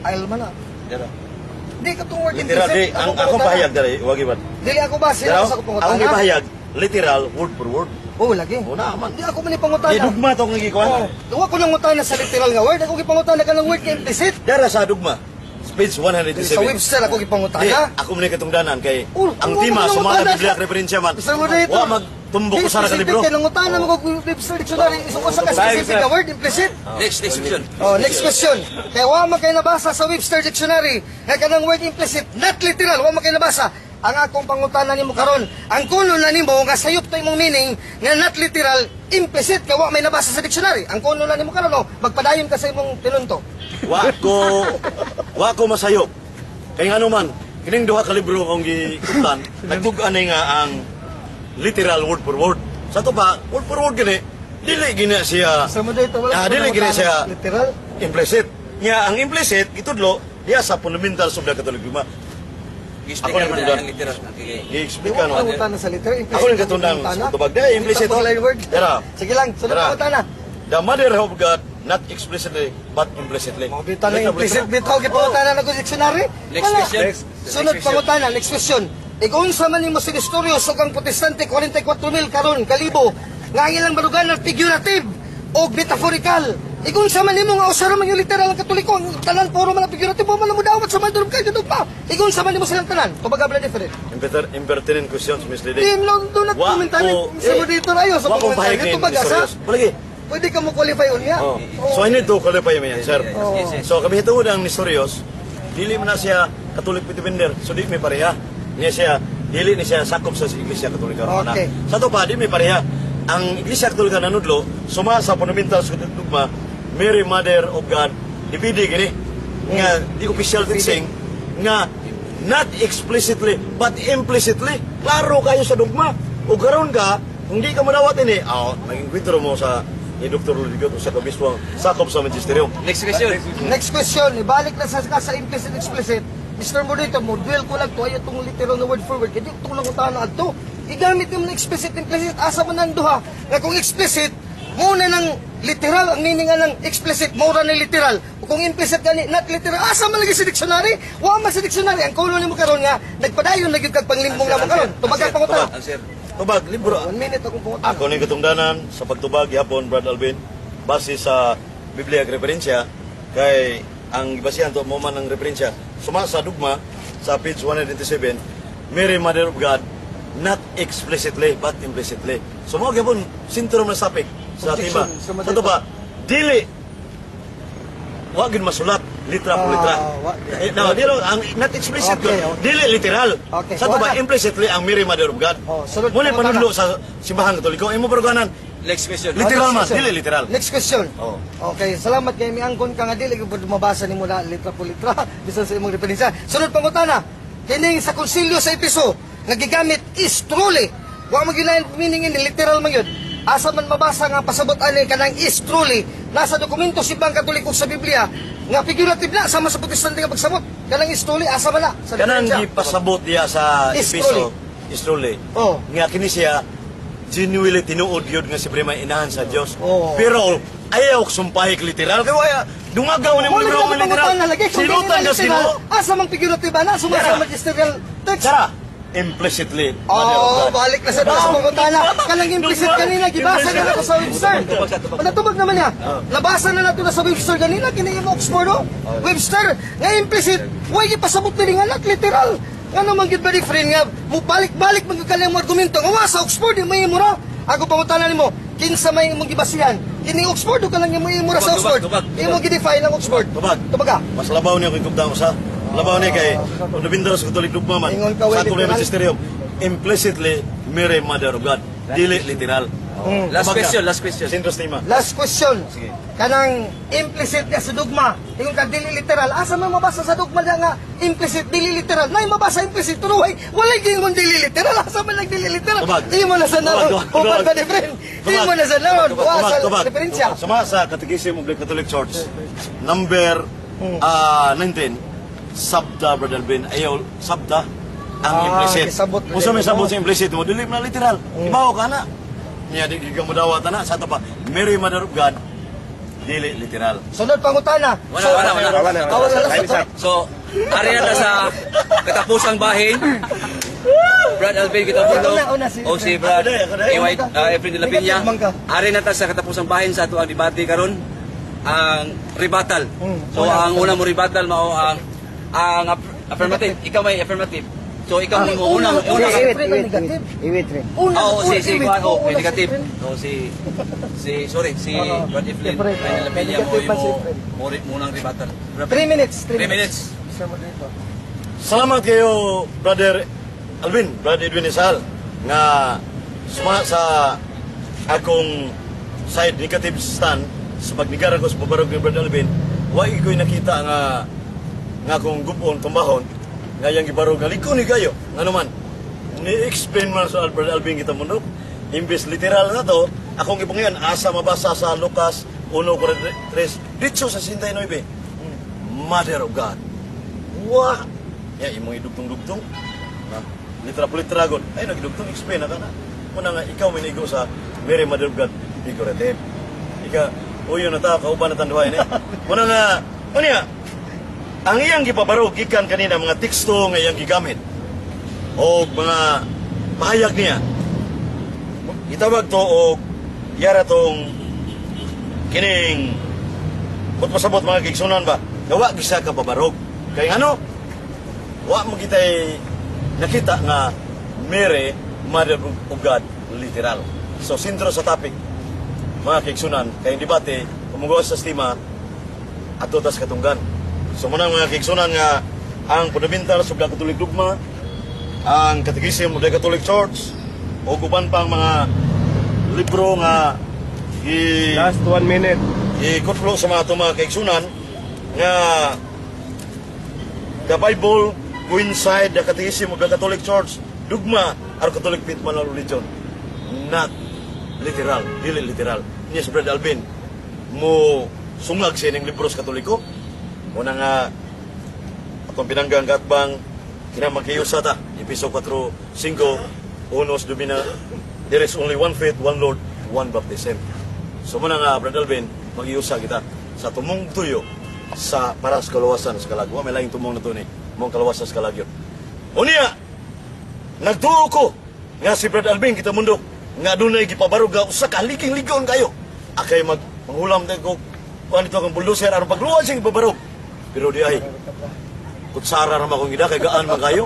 Ayol man na. Literal. Di ka tong word Literal di implicit. ang Ako akong pangutana. pahayag diri, wagi ba? Dili ako ba sila Pero sa akong pangutana? akong gipahayag literal word for word. Oo, lagi. Una man. Di ako man ipangutana. Di dugma tong gikuan. Oo. Wa ko nang ngutana sa literal nga word. Ako gipangutana ka ng word kay implicit. Dara sa dugma. Page 187. Sa Webster ako Di, gipangutana. ako man katungdanan kay Oh, ang wa tema man sa mga nangutana Biblia ka. referensya man. Mr. Moderator. Wa magtumbok ko sa ka Di, libro. specific kay nangutana mo kog Webster Dictionary. Isa ko sa ka specific nga word implicit. Next question. Oh, next question. Kaya wa man kay nabasa sa Webster Dictionary nga kanang word implicit, not literal, wa man kay nabasa. Ang akong pangutana nimo karon, ang kuno na nimo nga sayop ta imong meaning nga not literal, implicit kay wa may nabasa sa dictionary. Ang kuno na nimo karon, oh, magpadayon ka sa imong tinunto. Wa ko masayop. Kay ngano man kining duha ka libro akong gikutan, nagtug-an ni nga ang literal word for word. Sa to pa, word for word gani, dili gina siya Sa moderator, wala Ah, ko dili gina nangutana. siya literal. implicit. Nga ang implicit gitudlo diya sa fundamentals of the Catholic dogma. I-explain Ako na na ang literal. Okay. I-explain Di wa no. ko nangutana sa literal, implicit. Ako ning katundang Pangutana. sa tubag. Di, implicit. Kita pang word. Dara. Sige lang, sunod Dara. pangutana. The mother of God, not explicitly but implicitly. Mga bitaw na implicit bitaw gipangutana na ko sa dictionary. Next Wala. question. Next. Sunod Next question. pangutana, next question. Ikaw man nimo si Nestorius ug ang protestante 44,000 karon kalibo nga ang ilang baruganan figurative o metaphorical. Ikaw man nimo nga usa ra man yung literal ang Katoliko, ang tanan puro man ang figurative man mo dawat sa Mother of God pa. Ikaw man nimo silang tanan. Tubaga bla different. Impertinent questions, Miss Lady. Di no do not Wa commentary ko- sa eh, moderator ayo sa wa ko pahayag commentary ni tubaga sa. Nestorius. Palagi. Pwede ka mo qualify unya. Oh. So I need to qualify my answer. Yes. So kami hitungod ang Nestorius, dili man na siya Catholic defender, so di may pareha. Niya siya dili ni siya sakop sa Iglesia Katolika Romana. Okay. Sa to pa di may pareha. Ang Iglesia Katolika nanudlo suma sa fundamental sa dogma, Mary Mother of God, dipidi gini nga di official teaching nga not explicitly but implicitly, klaro kayo sa dogma. O karon ka kung di ka manawat ini, oh, naging kwentro mo sa ni Dr. Ludigot o sa kabiswang sakop sa magisterium. Next question. Next question, ibalik na sa implicit explicit. Mr. Morito, mo duel ko lang to ayo tong literal na word for word. Kaya di itong lang utana adto. Igamit mo na explicit implicit asa man ang duha. Nga kung explicit muna ng literal ang meaning nga ng explicit mura ni literal. O kung implicit gani not literal asa man lagi sa dictionary? Wa man sa dictionary. Ang kuno nimo karon nga nagpadayon na gyud kag panglimbong namo karon. Tubagang pangutana. Answer. Tubag, libro. One minute akong pangutana. Ako ni katungdanan sa pagtubag gihapon, Brad Alvin, base sa Biblia ag referensya kay ang gibasihan to mo man ang referensya suma sa dugma sa page 187, Mary Mother of God, not explicitly but implicitly. So mo gyapon sentro man sa topic sa Objection, tema. sa Sa to ba dili wa gid masulat Litra po litra. Ah, Eh, no, dili ang not explicit Okay. dili literal. Okay, Sa to ba wala. implicitly ang Mary Mother of God. Oh, sunod Muna pangutana. panudlo sa simbahan Katoliko imo baruganan. Next question. Literal Oh, man, next question. dili literal. Next question. Oh. Okay, salamat kay miangkon ka nga dili gyud mabasa nimo na litra po litra bisan sa imong referensya. Sunod pangutana. Kining sa konsilyo sa Epeso nga gigamit is truly. Wa man gyud meaning ini, literal man gyud. Asa man mabasa nga pasabot ani kanang is truly nasa dokumento si Bang Katoliko sa Biblia nga figurative na sama sa Protestante nga pagsabot. Kanang is truly asa man na sa Kanang referensya? gipasabot niya sa Is Episo, is truly. Oh. Nga kini siya genuinely tinuod yun nga si Brema inahan sa Dios. Oh. Pero ayaw sumpahik literal kay waya dungagaw ni mo Wala libro ka nga literal. pangutana lagi kung dili Silutan na ka literal. Ginoo. Asa mang figurative ana suma sa Sara. magisterial text. Sara, implicitly Mother of Oh, God. balik na sa taas pangutana. Kanang implicit kanina, gibasa na nato sa Webster. Natubag naman niya. Nabasa na nato na sa Webster kanina, kini imo Oxford, oh. Webster, nga implicit, way gipasabot nila nga not literal. Ngano man gyud ba di friend nga mo balik-balik man gyud kanang argumento nga wa sa Oxford di may imo ra. Ako pangutana nimo, kinsa may imong gibasihan? Kini Oxford o kanang imo imo ra sa Tubag, Oxford? tubag, tubag. Imo gi-define ang Oxford. Tubag. Tubag ka. Mas labaw niya kung ikubdang usa. Labaw niya kay Fundamental sa Catholic Dogma man. Ingon ka, way Sa atong literal. magisterium, implicitly Mary Mother of God. Dili literal. Last Tubag ka. question, last question. Sindros tema. Last question. Kanang implicit nga sa dogma. Ingon ka dili literal. Asa man mabasa sa dogma na nga implicit dili literal? Nay mabasa implicit pero way walay gingon dili literal. Asa man lang dili literal? Tubag. Di mo na sa naron. Tubag, tubag, Uban tubag. ba ni friend? Di Tubag. mo na sa naron. Tubag, Wa tubag, sa tubag. referensya. Sama sa Catechism of the Catholic Church, number 19, sabda, Brother Ben, ayaw, sabda, ang Ah, implicit. gisabot Kung sa may mo. sabot sa implicit mo, dili na literal. Ibaw ka na. Niya, di ka mo dawat na. Sa ito pa, Mary Mother of God, dili literal. Sunod pangutana. Wala, wala, wala. Wala na. Ah, wala na. Time is up. So, ari na ta sa katapusang bahin. Brad Alvin kita Una, una, si- O si Brad Ako na, ako na. AY, Efren de la Peña. Negative man ka. Ari na ta sa katapusang bahin sa ato ang debate karon ang rebuttal. So Una. ang una mo rebuttal mao ang affirmative. Ikaw may affirmative. So ikaw mo una una, una si ka. Efren ang negative. Iwit rin. Una, Oo, si una, si iwit. Juan, oh, Una, may si negative. Efren. Oh, si si sorry, si Oo. Brad Efren Efren, de la oo. Peña mo Negative pa si mo Efren. mo munang rebuttal. 3 minutes. 3 minutes. Sir moderator. Salamat kayo, Brother Alvin, Brother Edwin Isal, nga suma sa akong side negative stand sa pagnigar ako sa pabarog ni Brother Alvin, wa ko'y nakita nga nga akong gupon, tumbahon, nga yang gibarog nga liko ni kayo. Nga naman, ni-explain man sa Brother Alvin kita mundo. Imbes literal na to, akong ipangayon, asa mabasa sa Lucas 1:43, ditso sa 69, Mother of God. Wa! Ya, imong idugtong-dugtong. Ha? Litra po litra god. Ay, nagidugtong, explain na ka na. Muna nga, ikaw may naigo sa Mary Mother of God, figurative. Ika, uyo na ta, kauban na tanduhay ni. Muna nga, ano niya, ang iyang gipabarog, gikan kanina, mga teksto nga iyang gigamit, o mga pahayag niya, gitawag to og yara tong kining Mut pasabot mga kigsunan ba? Gawa gisa ka babarog. Kay ano? Wa mo kitay nakita nga Mary, Mother of God, literal. So, sentro sa topic, mga kigsunan, kay debate, kumugawa sa stima, ato tas katunggan. So, muna mga kigsunan nga, ang fundamental sa the Catholic Dogma, ang Catechism of the Catholic Church, o uban pang mga libro nga i Last 1 minute. Ikutlo sa mga itong mga kaigsunan nga the Bible coincide the Catechism of the Catholic Church, dugma or Catholic faith man religion, not literal, dili literal. Niya si Brad Alvin mo sungag sa ining libros Katoliko. Una nga atong pinanggang katbang kinamakiusa ta Episo 4:5 unos domina, there is only one faith, one Lord, one baptism. So muna nga Brad Alvin, magiusa kita sa tumong tuyo sa para sa kalawasan sa kalagwa. May laing tumong na to ni mong kalawasan sa kalagyo. Unya, nagtuo ko nga si Brad Alvin kita mundok nga dunay gipabarog nga usa ka liking ligon kayo. Akay mag manghulam tayo ko kuan ito akong bulldozer aron pagluwan siyang ipabarog. Pero di ay kutsara ra akong gida kay gaan man kayo.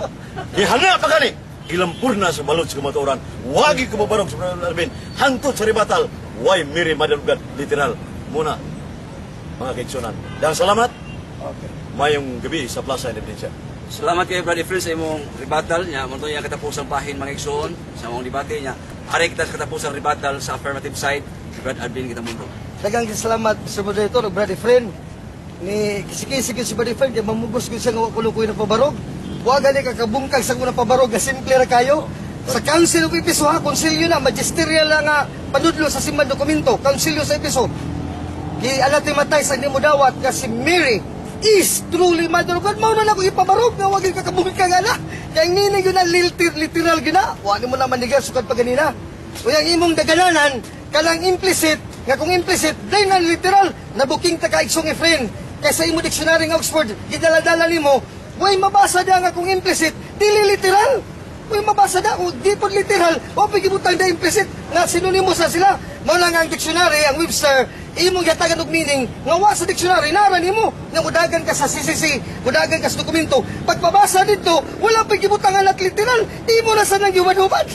Gihana pa kani. Gilampur na sa balot sa kamatuoran. Wagi ko mabarog sa Brad Alvin. Hangtod sa ribatal. Why Mary Mother of God literal. Muna mga kaigsunan. Dahil salamat. Okay. Mayong gabi sa Plaza Independencia. Salamat kay Brother Efren sa imong rebuttal niya. Mo niya katapusang bahin, mga igsoon, sa imong debate niya. Ari kita sa katapusang rebuttal sa affirmative side ni Brad Alvin Gitamundo. Daghang salamat, Mr. Moderator, ug Brother Efren. Ni kisiki si Brother Efren kay mamugos gyud siya nga wa kuno koy napabarog. Wa gani ka kabungkag sa kuna pabarog nga simple ra kayo. Sa Council of Episo ha, konsilyo na, magisterial na nga panudlo sa simban dokumento, Konsilyo sa Episo. Gi matay sa nimo dawat nga si Mary is truly Mother of God. Mao na nako ipabarog nga wa gyud ka kabungkag ana. Kay ang meaning yun na literal gyud na. Wa nimo na manigar sukad pa ganina. Uy, ang imong dagananan kanang implicit nga kung implicit day na literal, nabuking ta ka, Igsong Efren, kay sa imo dictionary nga Oxford gidala-dala nimo, way mabasa da nga kung implicit dili literal. Uy, mabasa da, kung di po literal, o pagibutang da implicit, nga sinonimo sa sila. Mao lang ang dictionary, ang Webster, imong yatagan og meaning, nga wa sa dictionary, nara nimo, nga mudagan ka sa CCC, mudagan ka sa dokumento. Pagpabasa dito, wala pa gibutangan at literal, imo na sa nang giwad-hubad.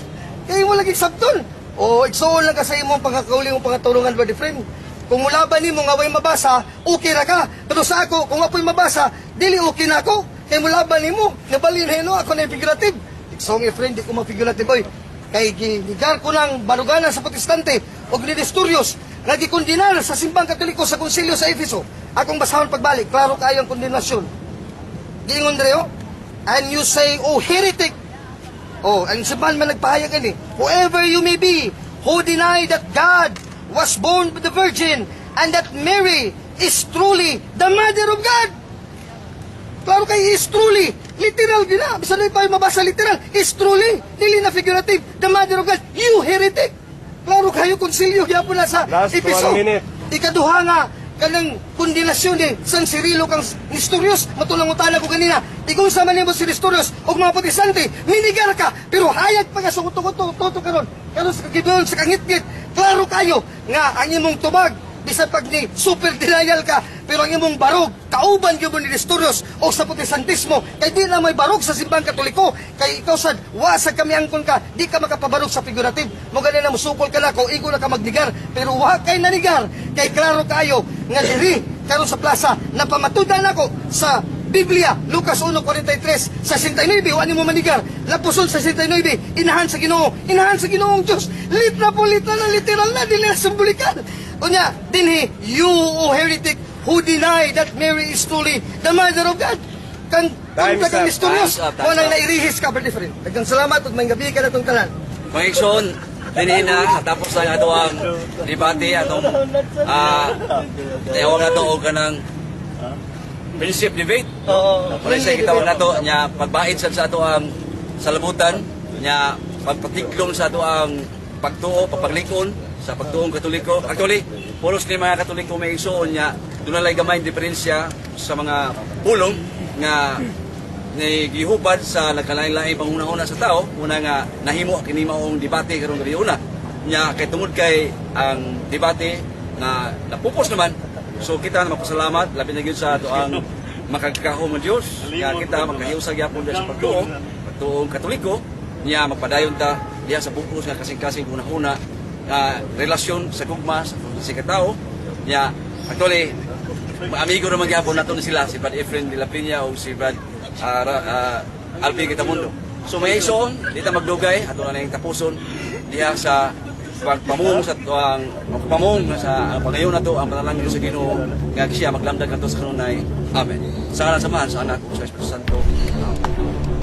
Kaya imo lagi sabton. O, igsuon lang ka sa imong pangakauli mong pangatulungan, brother friend. Kung mulaban nimo nga way mabasa, okay ra ka. Pero sa ako, kung apo'y mabasa, dili okay na ako. Kay mulaban nimo, nabalin na ako na figurative. Igsong friend, di ko ma-figurative, oy. Kay ginigar ko ng baruganan sa Protestante o ni Nestorius nga gikondenar sa Simbang Katoliko sa Konsilyo sa Efeso. Akong basahon pagbalik, klaro kayo ang kondenasyon. Giingon dire, oh, "And you say, oh heretic," oh, ang simbahan man nagpahayag ani, "whoever you may be, who deny that God was born by the Virgin and that Mary is truly the Mother of God." Klaro kay is truly. Literal gina. Bisan na pa mabasa literal. Is truly. Dili na figurative. The Mother of God. You heretic. Klaro kayo, konsilyo gyapon na sa Last Episo. 1 minute. Ikaduha nga kanang kondinasyon ni San Cirilo kang Nestorius, matulang utana ko kanina. Igon sa man nimo si Nestorius og mga Protestante, minigar ka, pero hayag pa ka sa uto-uto toto karon. Karon sa kagibon sa kangitngit, klaro kayo nga ang imong tubag, bisan pag ni super denial ka, pero ang imong barog kauban gyud mo ni Nestorius o sa Protestantismo, kay di na may barog sa Simbang Katoliko. Kay ikaw sad wa sa kami angkon ka, di ka makapabarog sa figurative mo. Gani na musukol ka na ko, igo na ka magnigar, pero wa kay nanigar, kay klaro kayo nga diri karon sa plaza napamatudan nako sa Biblia, Lucas 1:43 sa 69, wa nimo manigar. Lapuson sa 69, inahan sa Ginoo, inahan sa Ginoong Dios. Litra po litra na, literal na, dili na simbolikal. Unya, dinhi, "You, O heretic, who deny that Mary is truly the Mother of God." Kan Time's kontra kang up. Nestorius, Time's up, time's mo nang up. nairihis ka, brother friend. Daghang salamat ug may gabi ka na tong tanan. Mga igsoon, dinhi na natapos na ang ato ang debate, atong tawag nato og kanang friendship debate. Oo. Wala siya gitawag nato nya pagbait sad sa ato ang salabutan nya pagpatiklom sa ato ang pagtuo, pagpaglikon sa pagtuong Katoliko. Actually, pulos ni mga Katoliko, may igsoon, nya doon na gamay diferensya sa mga pulong nga ni gihubad sa nagkalain-laing panghuna-huna sa tao. Una nga nahimo kini maong debate karong gabi una nya kay tungod kay ang debate na napupos naman, so kita na magpasalamat labi na gyud sa ato ang makagagahom nga Dios nga kita magkahiusa gyapon diha sa pagtuong Katoliko niya. Magpadayon ta diha sa bugos nga kasing-kasing huna-huna nga relasyon sa gugma sa katao niya. Actually, amigo naman gyapon nato ni sila, si Brad Efren de la Peña o si Brad Alvin Gitamundo. So may igsoon, di ta magdugay, ato na nang tapuson diha sa pagpamung sa tuang pamung sa pangayon nato ang panalangin sa Ginoo nga siya maglamdag nato sa kanunay. Amen. Sa ngalan sa Amahan, sa Anak ug sa Espiritu Santo. Amen.